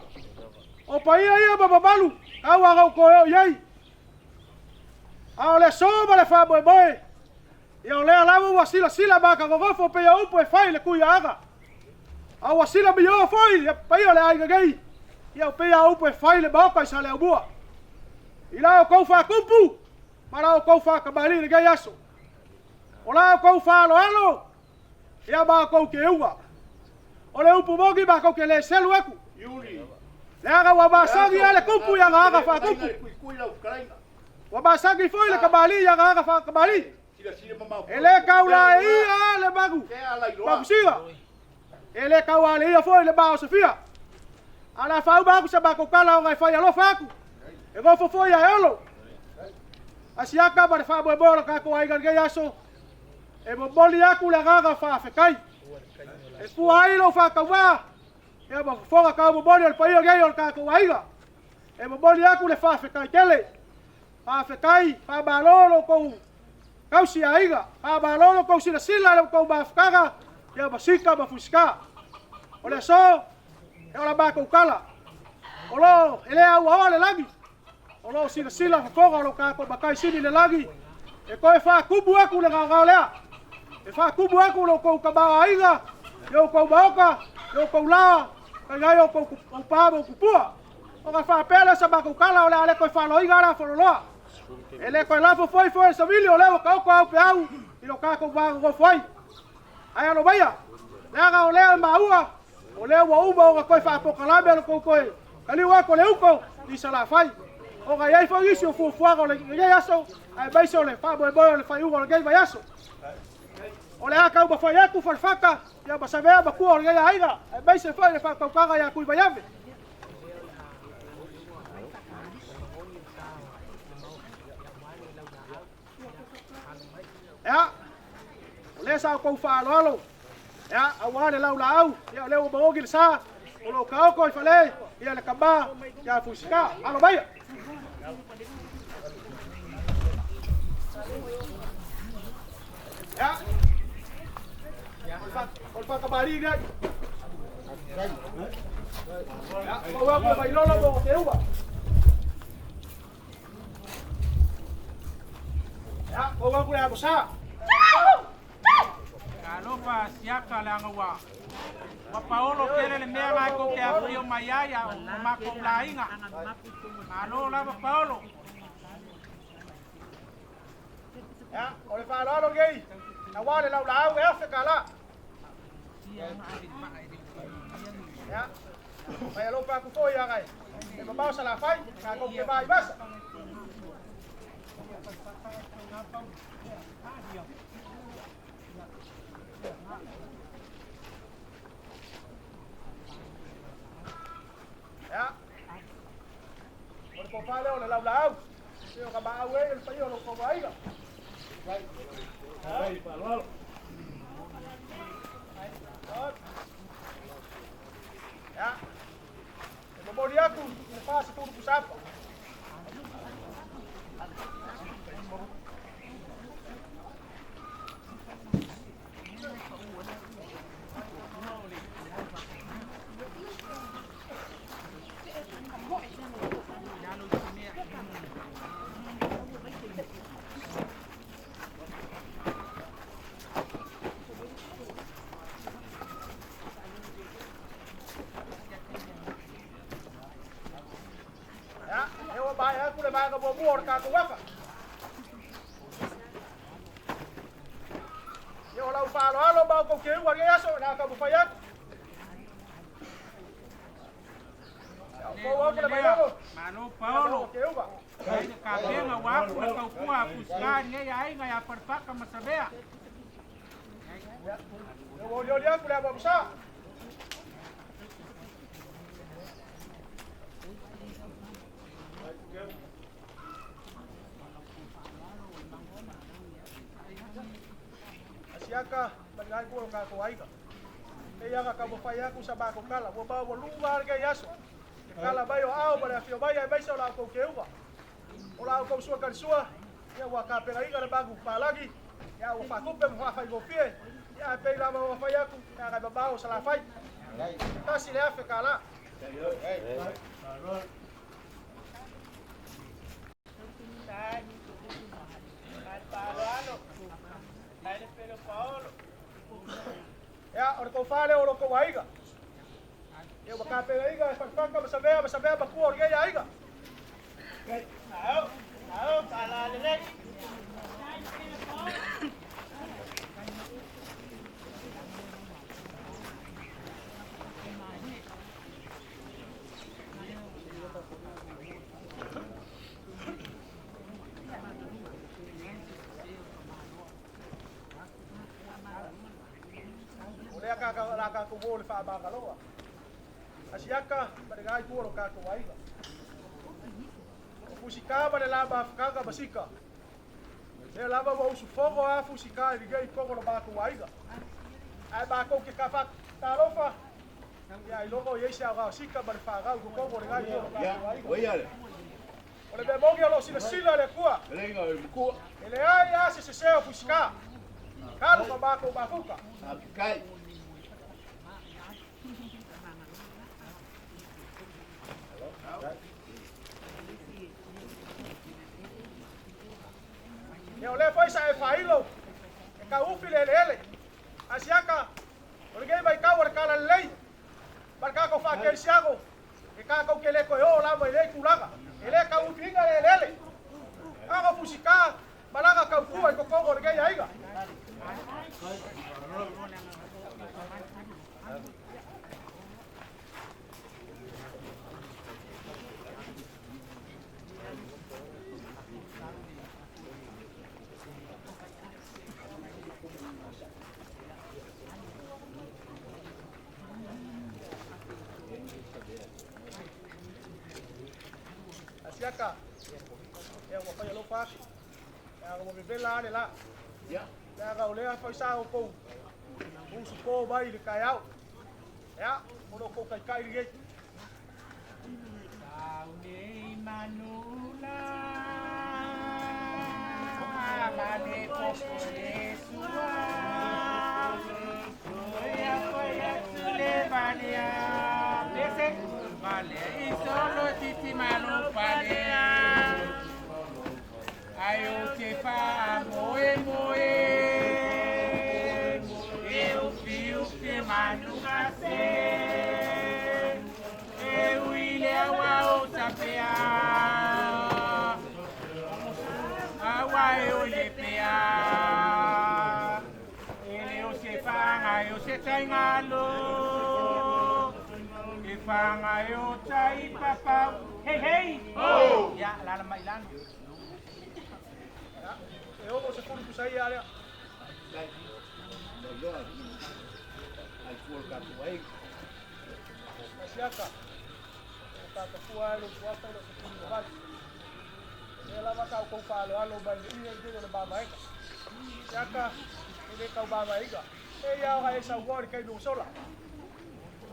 O paia ia ma mamalu, tau aga o toe o i ai. A o le aso ma le faamoemoe, ia o lea lava ua silasila matagogofo pei o upu e fai i le tuiaaga. A ua sila mioa foi le paia o le aiga nei, ia o pei a upu e fai i le Maota i Saleaaumua. I la outou faatupu ma la outou faatamalii i lenei aso. O la outou faaaloalo, ia ma outou teuga. O le upu moni matou te le selu atu. Leaga ua masani lava le tupu i ana aga faatupu. Ua masani foi le tamalii i ana aga faatamalii. E le taulaeia le manu mausiga. E le taualeia foi le maosofia. A o le a faauma atu sa matou tala ona e fai alofa atu. E nofo foi a e olo. Asiata ma le faamoemoe o le tatou aiga i lenei aso, e momoli atu le agaga faafetai. E fua ai lou faatauvaa, ia ma fofoga taumomoli o le paia nei o le tatou aiga. E momoli atu le faafetai tele. Faafetai, faamalo lo outou tausi aiga, faamalo lo outou silasila i lo outou mafutaga, ia ma sika ma fusika. O le aso, e o la matou tala. O loo e le auaoa le lagi, o loo silasila fofoga o lo tatou matai sili i le lagi, e toe faatumu atu le gaogao lea. E faatumu atu lo outou tamaoaiga, i outou maota, i outou la, tainai outou pa ma outou tupua. Ona faapea lea o sa matou tala, o le a le toe faaloiga ala Fololoa. E le toe lafo foi foi le savili o lea ua taoto au peau i lo tatou va nonofo ai. Ae alo maia, leaga o lea e maua, o lea ua uma ona toe faapokalame lo tou toe taliu atu o le uto i Salafai. Ona e i ai foi nisi o fuafuaga o lenei aso, aemaise o le faamoemoe o le faaiuga o lenei vaiaso. O le a taumafai atu Falefata, ia ma Savea ma tua o lenei aiga, aemaise foi le faatautaga ia Tuivaiave. Ia, o lea sa outou faaaloalo, ia, aua le laulaau, ia, o lea ua maogi le sa, o lo o taoto i fale, ia, le tama, ia Fusika. Alo maia! Ia, o le faatamalii lea. Ia, pau atu le vailolo mo Teuga. Ia, pau atu le amosa. Talofa siaka leaga ua ua paolo tele le mea la e tou te afifio mai ai a o matou laiga. Malo lava Paolo. Ia, o le faaaloalo lenei, aua le laulaau e $1,000. Ia, mai alofa atu foi ia e mamao Salafai, tatou te va i vasa. Ia, o le tofa lea o le laulaau, e o ka maau e le paia o lo kou aiga. Ia, e momoli atu i le 40 pusapa. Ia, e ua maea atu le vaega muamua o le tatou afa. Ia, o lau faaaloalo ma outou keuga i lenei aso, o le a taumafai atu. Ia, o pou atu le vailolo. Malo Paolo. Keuga. Ai le kapena ua afu le tautua a Fusika i lenei aiga ia Falefaka ma Savea. Ia, ua olioli atu le amuamusa. Asiaka, malingai kua o tatou aiga. E ia ka taumafai atu sa matou tala, ua maua luga lava lenei aso. Le tala mai o ao ma le afio mai aemaise o la outou keuga. O la outou sua kalisua, ia ua tapenaina le magu palagi, ia ua faatupe ma faafaigofie, ia ae pei lava ua fai atu, leaga e mamao o Salafai. $1,000. Ia, o le tofa lea o lo outou aiga. Ia ua tapenaina e Falefaka ma Savea ma Savea matua o lenei aiga. O lea ka la ka ko le faamagaloa. Asiaka ma le gai tua lo katou aiga. O fusika ma le la mafutaga ma sika. Lea lava ua usufono a fusika i lenei togo lo matou aiga. Ae matou ke ka faatalofa, ia i logo i ai se aoga o sika ma le fanau i totonu o le gai tua lo katou aiga. O le mea moni o lo o silasila le Atua. E leai lava se sese o fusika. Talu ma matou mafuta. Ia o lea foi sa e faailo e tauufi le eleele. Asiaka, o lenei vaitau o le talalelei ma le tatou faakerisiano, e tatou te le toe oo lava i lea tulaga. E le tauufiina le eleele. Aga fusika malaga tautua i totonu o lenei aiga. Asiaka, ia ua fai alofa atu. Ia ua vevela ale la. Leaga o lea foi sa outou usupo mai i le taeao. Ia, o lo outou taitai lenei. E ono se fulu tusa ia lea. Asiaka, o tatafua ai lo suafa o lo se fulu vali. Lea lava sa outou faaaloalo mai le ia i le mavaega. Asiaka, e le tau mavaega. E ia o e saunoa i le taimi ua sola.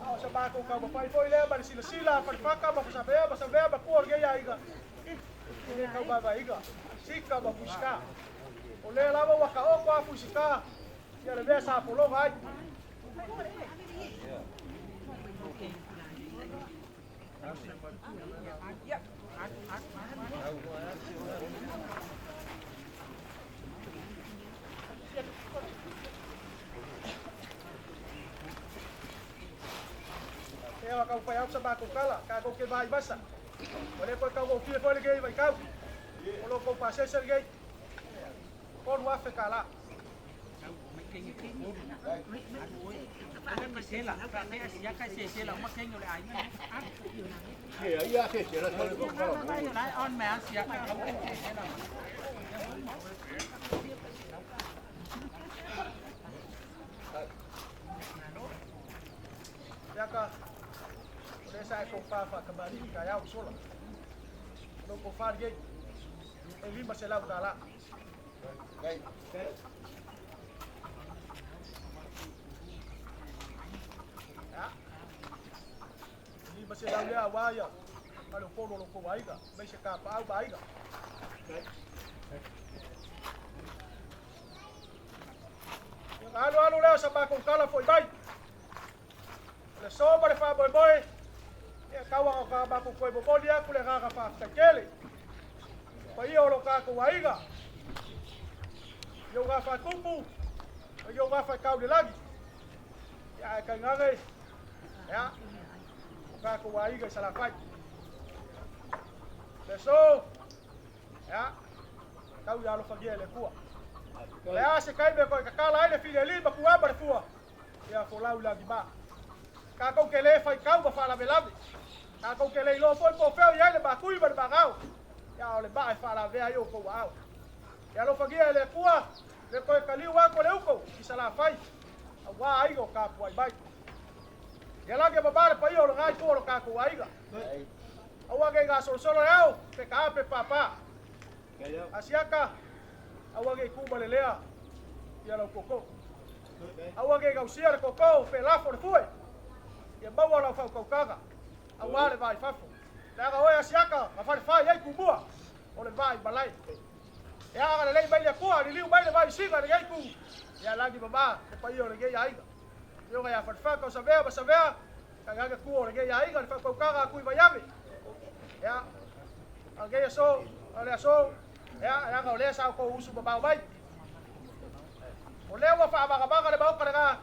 A o sa matou taumafai foi lea ma le silasila a Falefaka ma Fasavea ma Savea matua o lenei aiga. E le tau mavaega. Sika ma fusika. O lea lava ua taoto a fusika ia le mea sa pologa ai. Ea kau whai au sa mākou kala, ka kou ke vai masa. O le koe kau fia foi le gei vai kau. O lo kou pasese le gei. $3,000. Siaka, o le sa e kou whawha ka mariki ka iau sola. O lo kou whare gei. E $500. Ya. $500 lea wa ia. ma le upolu o lo outou aiga, aemaise kapaau ma aiga. Ia ona alualu lea o sa matou tala fo'i mai. O le aso ma le faamoemoe, ia tau lava ina matou toe momoli atu le agaga faafetai tele i le paia o lo tatou aiga, i ou gafa tupu ma i ou gafa e tau i le lagi. Ia ae tainane, ia, o tatou aiga i Salafai. O le aso, ia, tau ia alofagia e le Atua. O le a se taimi e toe tatala ai le fileli ma tuama le fua, ia folau i lagima. Tatou te le faitau ma faalavelave. Tatou te le iloa foi po o fea o i ai le matui ma le magao, ia o le maa e faalavea ai outou aao. Ia alofagia e le Atua le toe taliu atu o le uto i Salafai, auā aiga o tapuai mai. Ia lagi e mama le paia o lena itu o lo tatou aiga. Aua ne i gasolosolo e ao, pe taa pe pāpā. Asiata, aua ne i tu ma le lea ia lau tootoo. Aua ne i gausia le tootoo pe lafo le fue. Ia maua lau faautautaga aua le va i fafo. Leaga oe Asiata na falefa i ai Tumua o le va i malae. E agalelei mai le Atua, liliu mai le vai siga i lenei itu, ia lagi mama le paia o lenei aiga. Afioga ia Falefaka o Savea ma Savea, tainane tua o lenei aiga, le faautautaga a Tuivaiave. Ia, a lenei aso, o le aso, ia, leaga o lea sa outou usu mamao mai. O lea ua faamagamaga le Maota lena,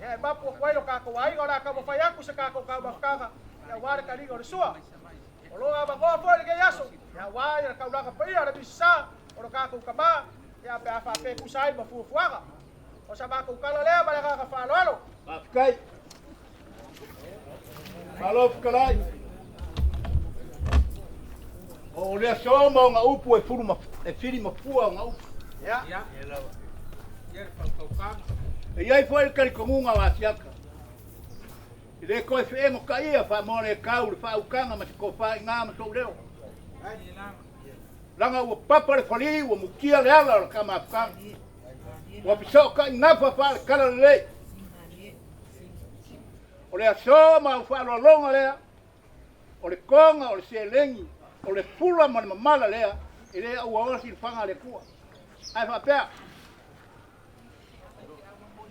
ia e mapu atu ai lo tatou aiga o le a taumafai atu se tatou taumafataga, ia aua le taliga o le sua. O lo o avanoa foi lenei aso, ia aua le taulaga paia o le Misasa o lo tatou tama, ia pe a faapea e tusa ai ma fuafuaga. O sa matou tala lea ma le agaga faaaloalo. Faafetai. Malo fetalai. O lea aso ma ona upu e fulu ma e fili ma fua ona upu. Ia. Ia. Ia le fautautaga. E i ai foi le talitonuga o Asiata. E le toe feegotaia faamoa le tau le faautaga ma se tofa i na ma sou leo. Laga ua papa le fali ua mutia le ala o le tama afutaga. Ua fesootai gafa faaletala lelei. O le aso ma au faaaloaloga lea, o le toga, o le seleni, o le pula ma le mamala lea, e le aua osi le faga a le Atua. Ae faapea,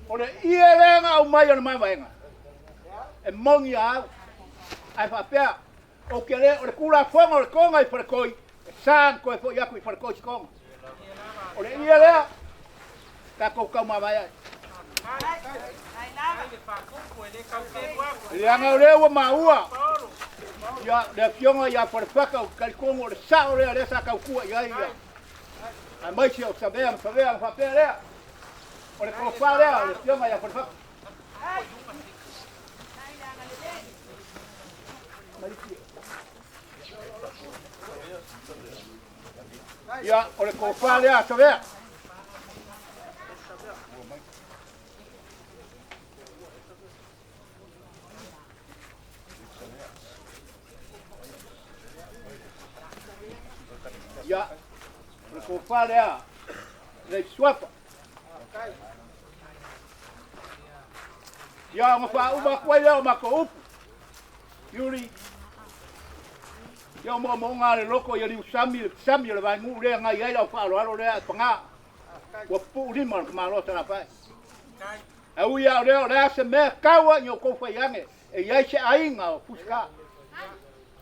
o le ie lea na aumai o le mavaega, e moni a au. Ae faapea, ou te le, o le Tulafono o le toga i Faletoi, e sa ona toe foi atu i Faletoi se toga. O le ie lea, tatou taumavae ai. Leaga o lea ua maua ia le afioga ia Falefaka, ou te talitonu o le sao lea lea sa tautua i ai ia aemaise o Savea ma Savea ona faapea lea, o le tofa lea o le afioga ia Falefaka. Ia, o le tofa lea a Savea. Ia, o le tofa lea, le suafa. Ia, ona faauma atu ai lea o matou upu. Iuli, ia o moomooga a le loko ia liusami le sami o le vaeguu lea na i ai lau faaaloalo lea e paga. Ua pupuu lima o le tamaloa Salafai. Ae ui lava o lea, o le a se mea taua i outou faiane e i ai se aiga o Fusika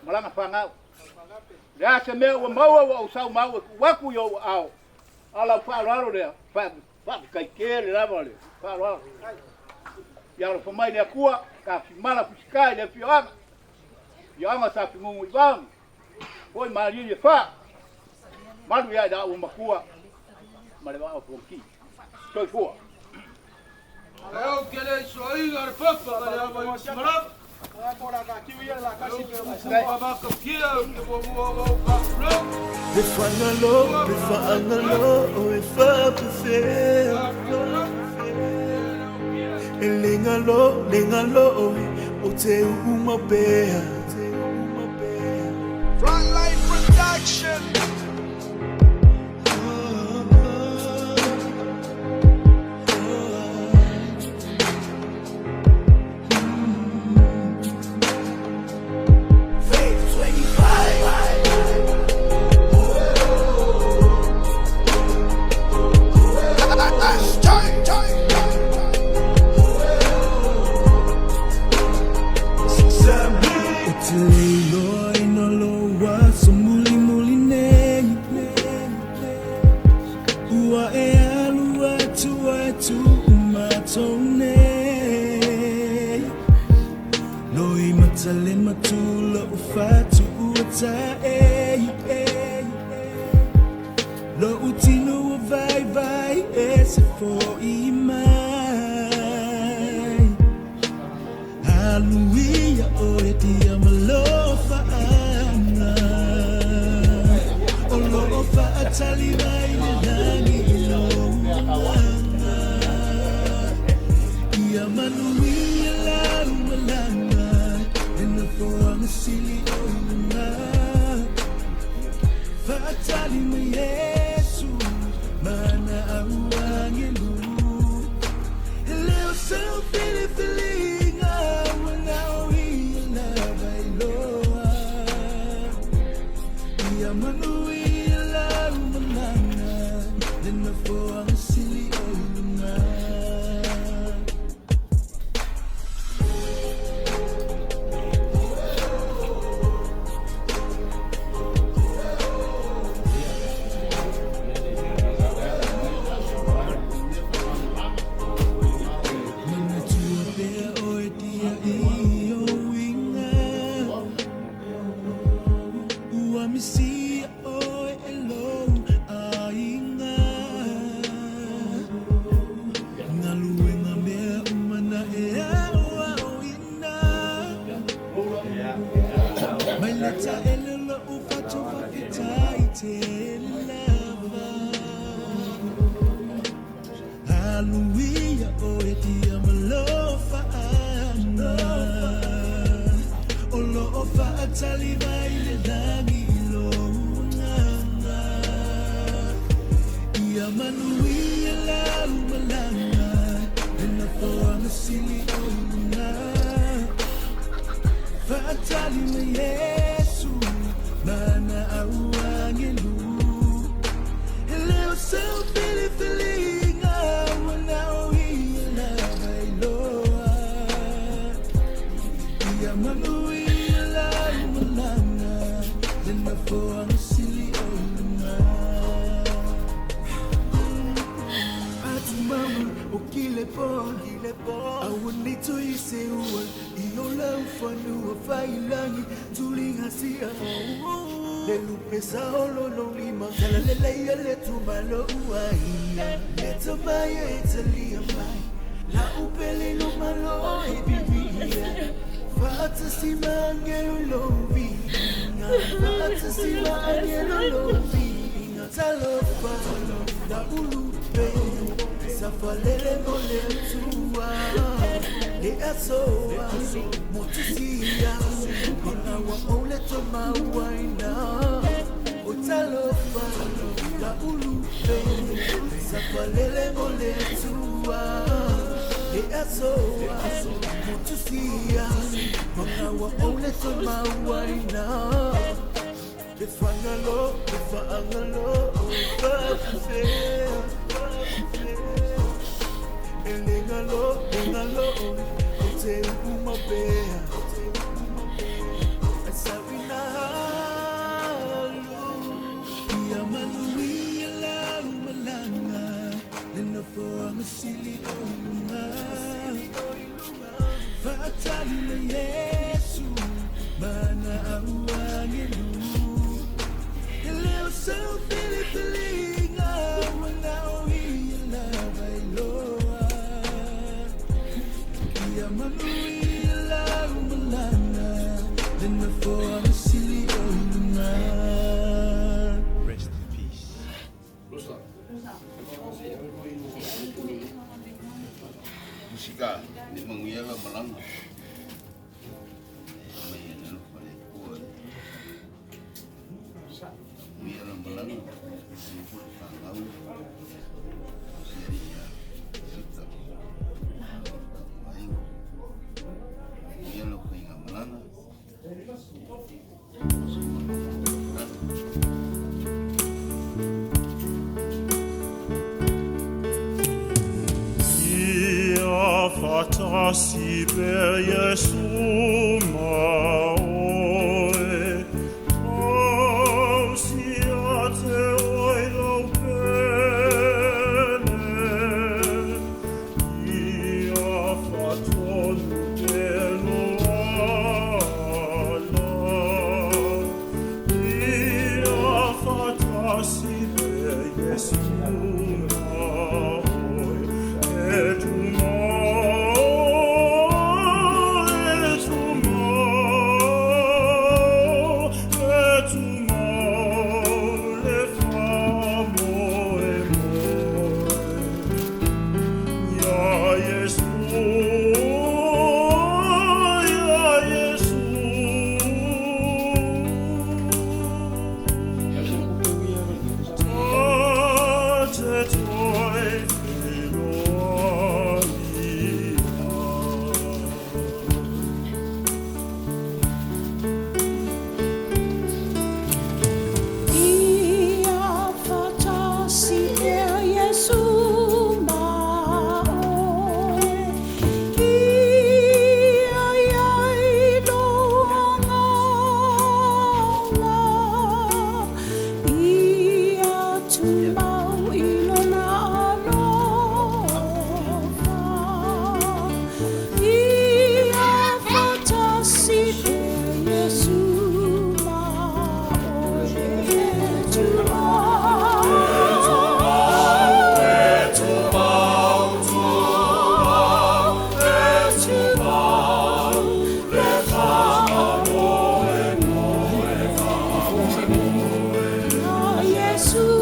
ma lana fanau. O le a se mea ua maua ua ou sau mau e tuu atu i ou aao, a o lau faaaloalo lea, faafetai tele lava le faaaloalo. Ia alofa mai le Atua, tafimala Fusika i le afioaga, afioaga sa finunu i vaogi, foi malili e fa, malu ia i la ua matua ma le vaa o Fonoti. Soifua. Leo ke le soiga le papa ma le ava i malava. Pe faagalo, pe faagalo e faapefea E le galo, le galo oe o te uma pea. Frontline Production. Lo utino o vai vai e se foi mai. Hallelujah, o e tia malofa ana. O lo o faatali mai le langi i lo anga. Ia manuia lau malanga, le nofoaga sili o i luga. Faatali mai Iesu, mana au agelu. E le o sau filifiliga, ua na o ia lava iloa. Ia manuia lau malaga, le nofoaga sili o i luga. Manatua pea oe tia i o uiga. Ua misia oe e lou aiga. Galuega mea uma na e aoaoina. Mai le taele lou fatu faafetai tele lava. Hallelujah, oe tia malofa ana. O lo o faatali mai le langi i lou agaga. Ia manuia lau malaga, le nofoaga sili o i luga. Faatali mai Iesu, mana au agelu. E le o sau filifiliga, ua na o ia lava iloa. Ia manuia lau malaga, le nofoaga sili o i luga. Atumaua o kile po, aua nei toe seua i o lau fanua failangi tuliga sia. Le lupe sa olo lo lima, talalelei le tumalo uaina. Le tamaia e talia mai, la upele lo malo e bibia. Faatasi ma angelo lo viga, faatasi ma angelo lo viga. Talofa, la ulupe, safalele mo le tua. Le asoa, motusia, ona wa ole to mauaina. O talofa, la ulupe, safalele mo le tua. Le asoa, motusia, ona wa ole to mauaina. Le fangalo, le faangalo, faafefea. E le galo, le galo, o te uma pea. E sabina halu. Ia manuia lau malaga, le nofoaga sili o i luga. Faatali mai Iesu, mana au agelu. E le o sau filifiliga, ua na o ia lava iloa. Ia manuia lau malaga, le nofoaga sili o i luga. Rest in peace. Musika, le manuia la malaga. Mai e le alofa le Atua e. Manuia la malaga, manuia foi le fanau. Se ia sita. Aiga. Manuia lau faiga malaga. Ia faatasi pea Iesu ma oe, tausi ia te oe lau pele. Ia faatonu pea lo ala. Ia faatasi pea Yesu.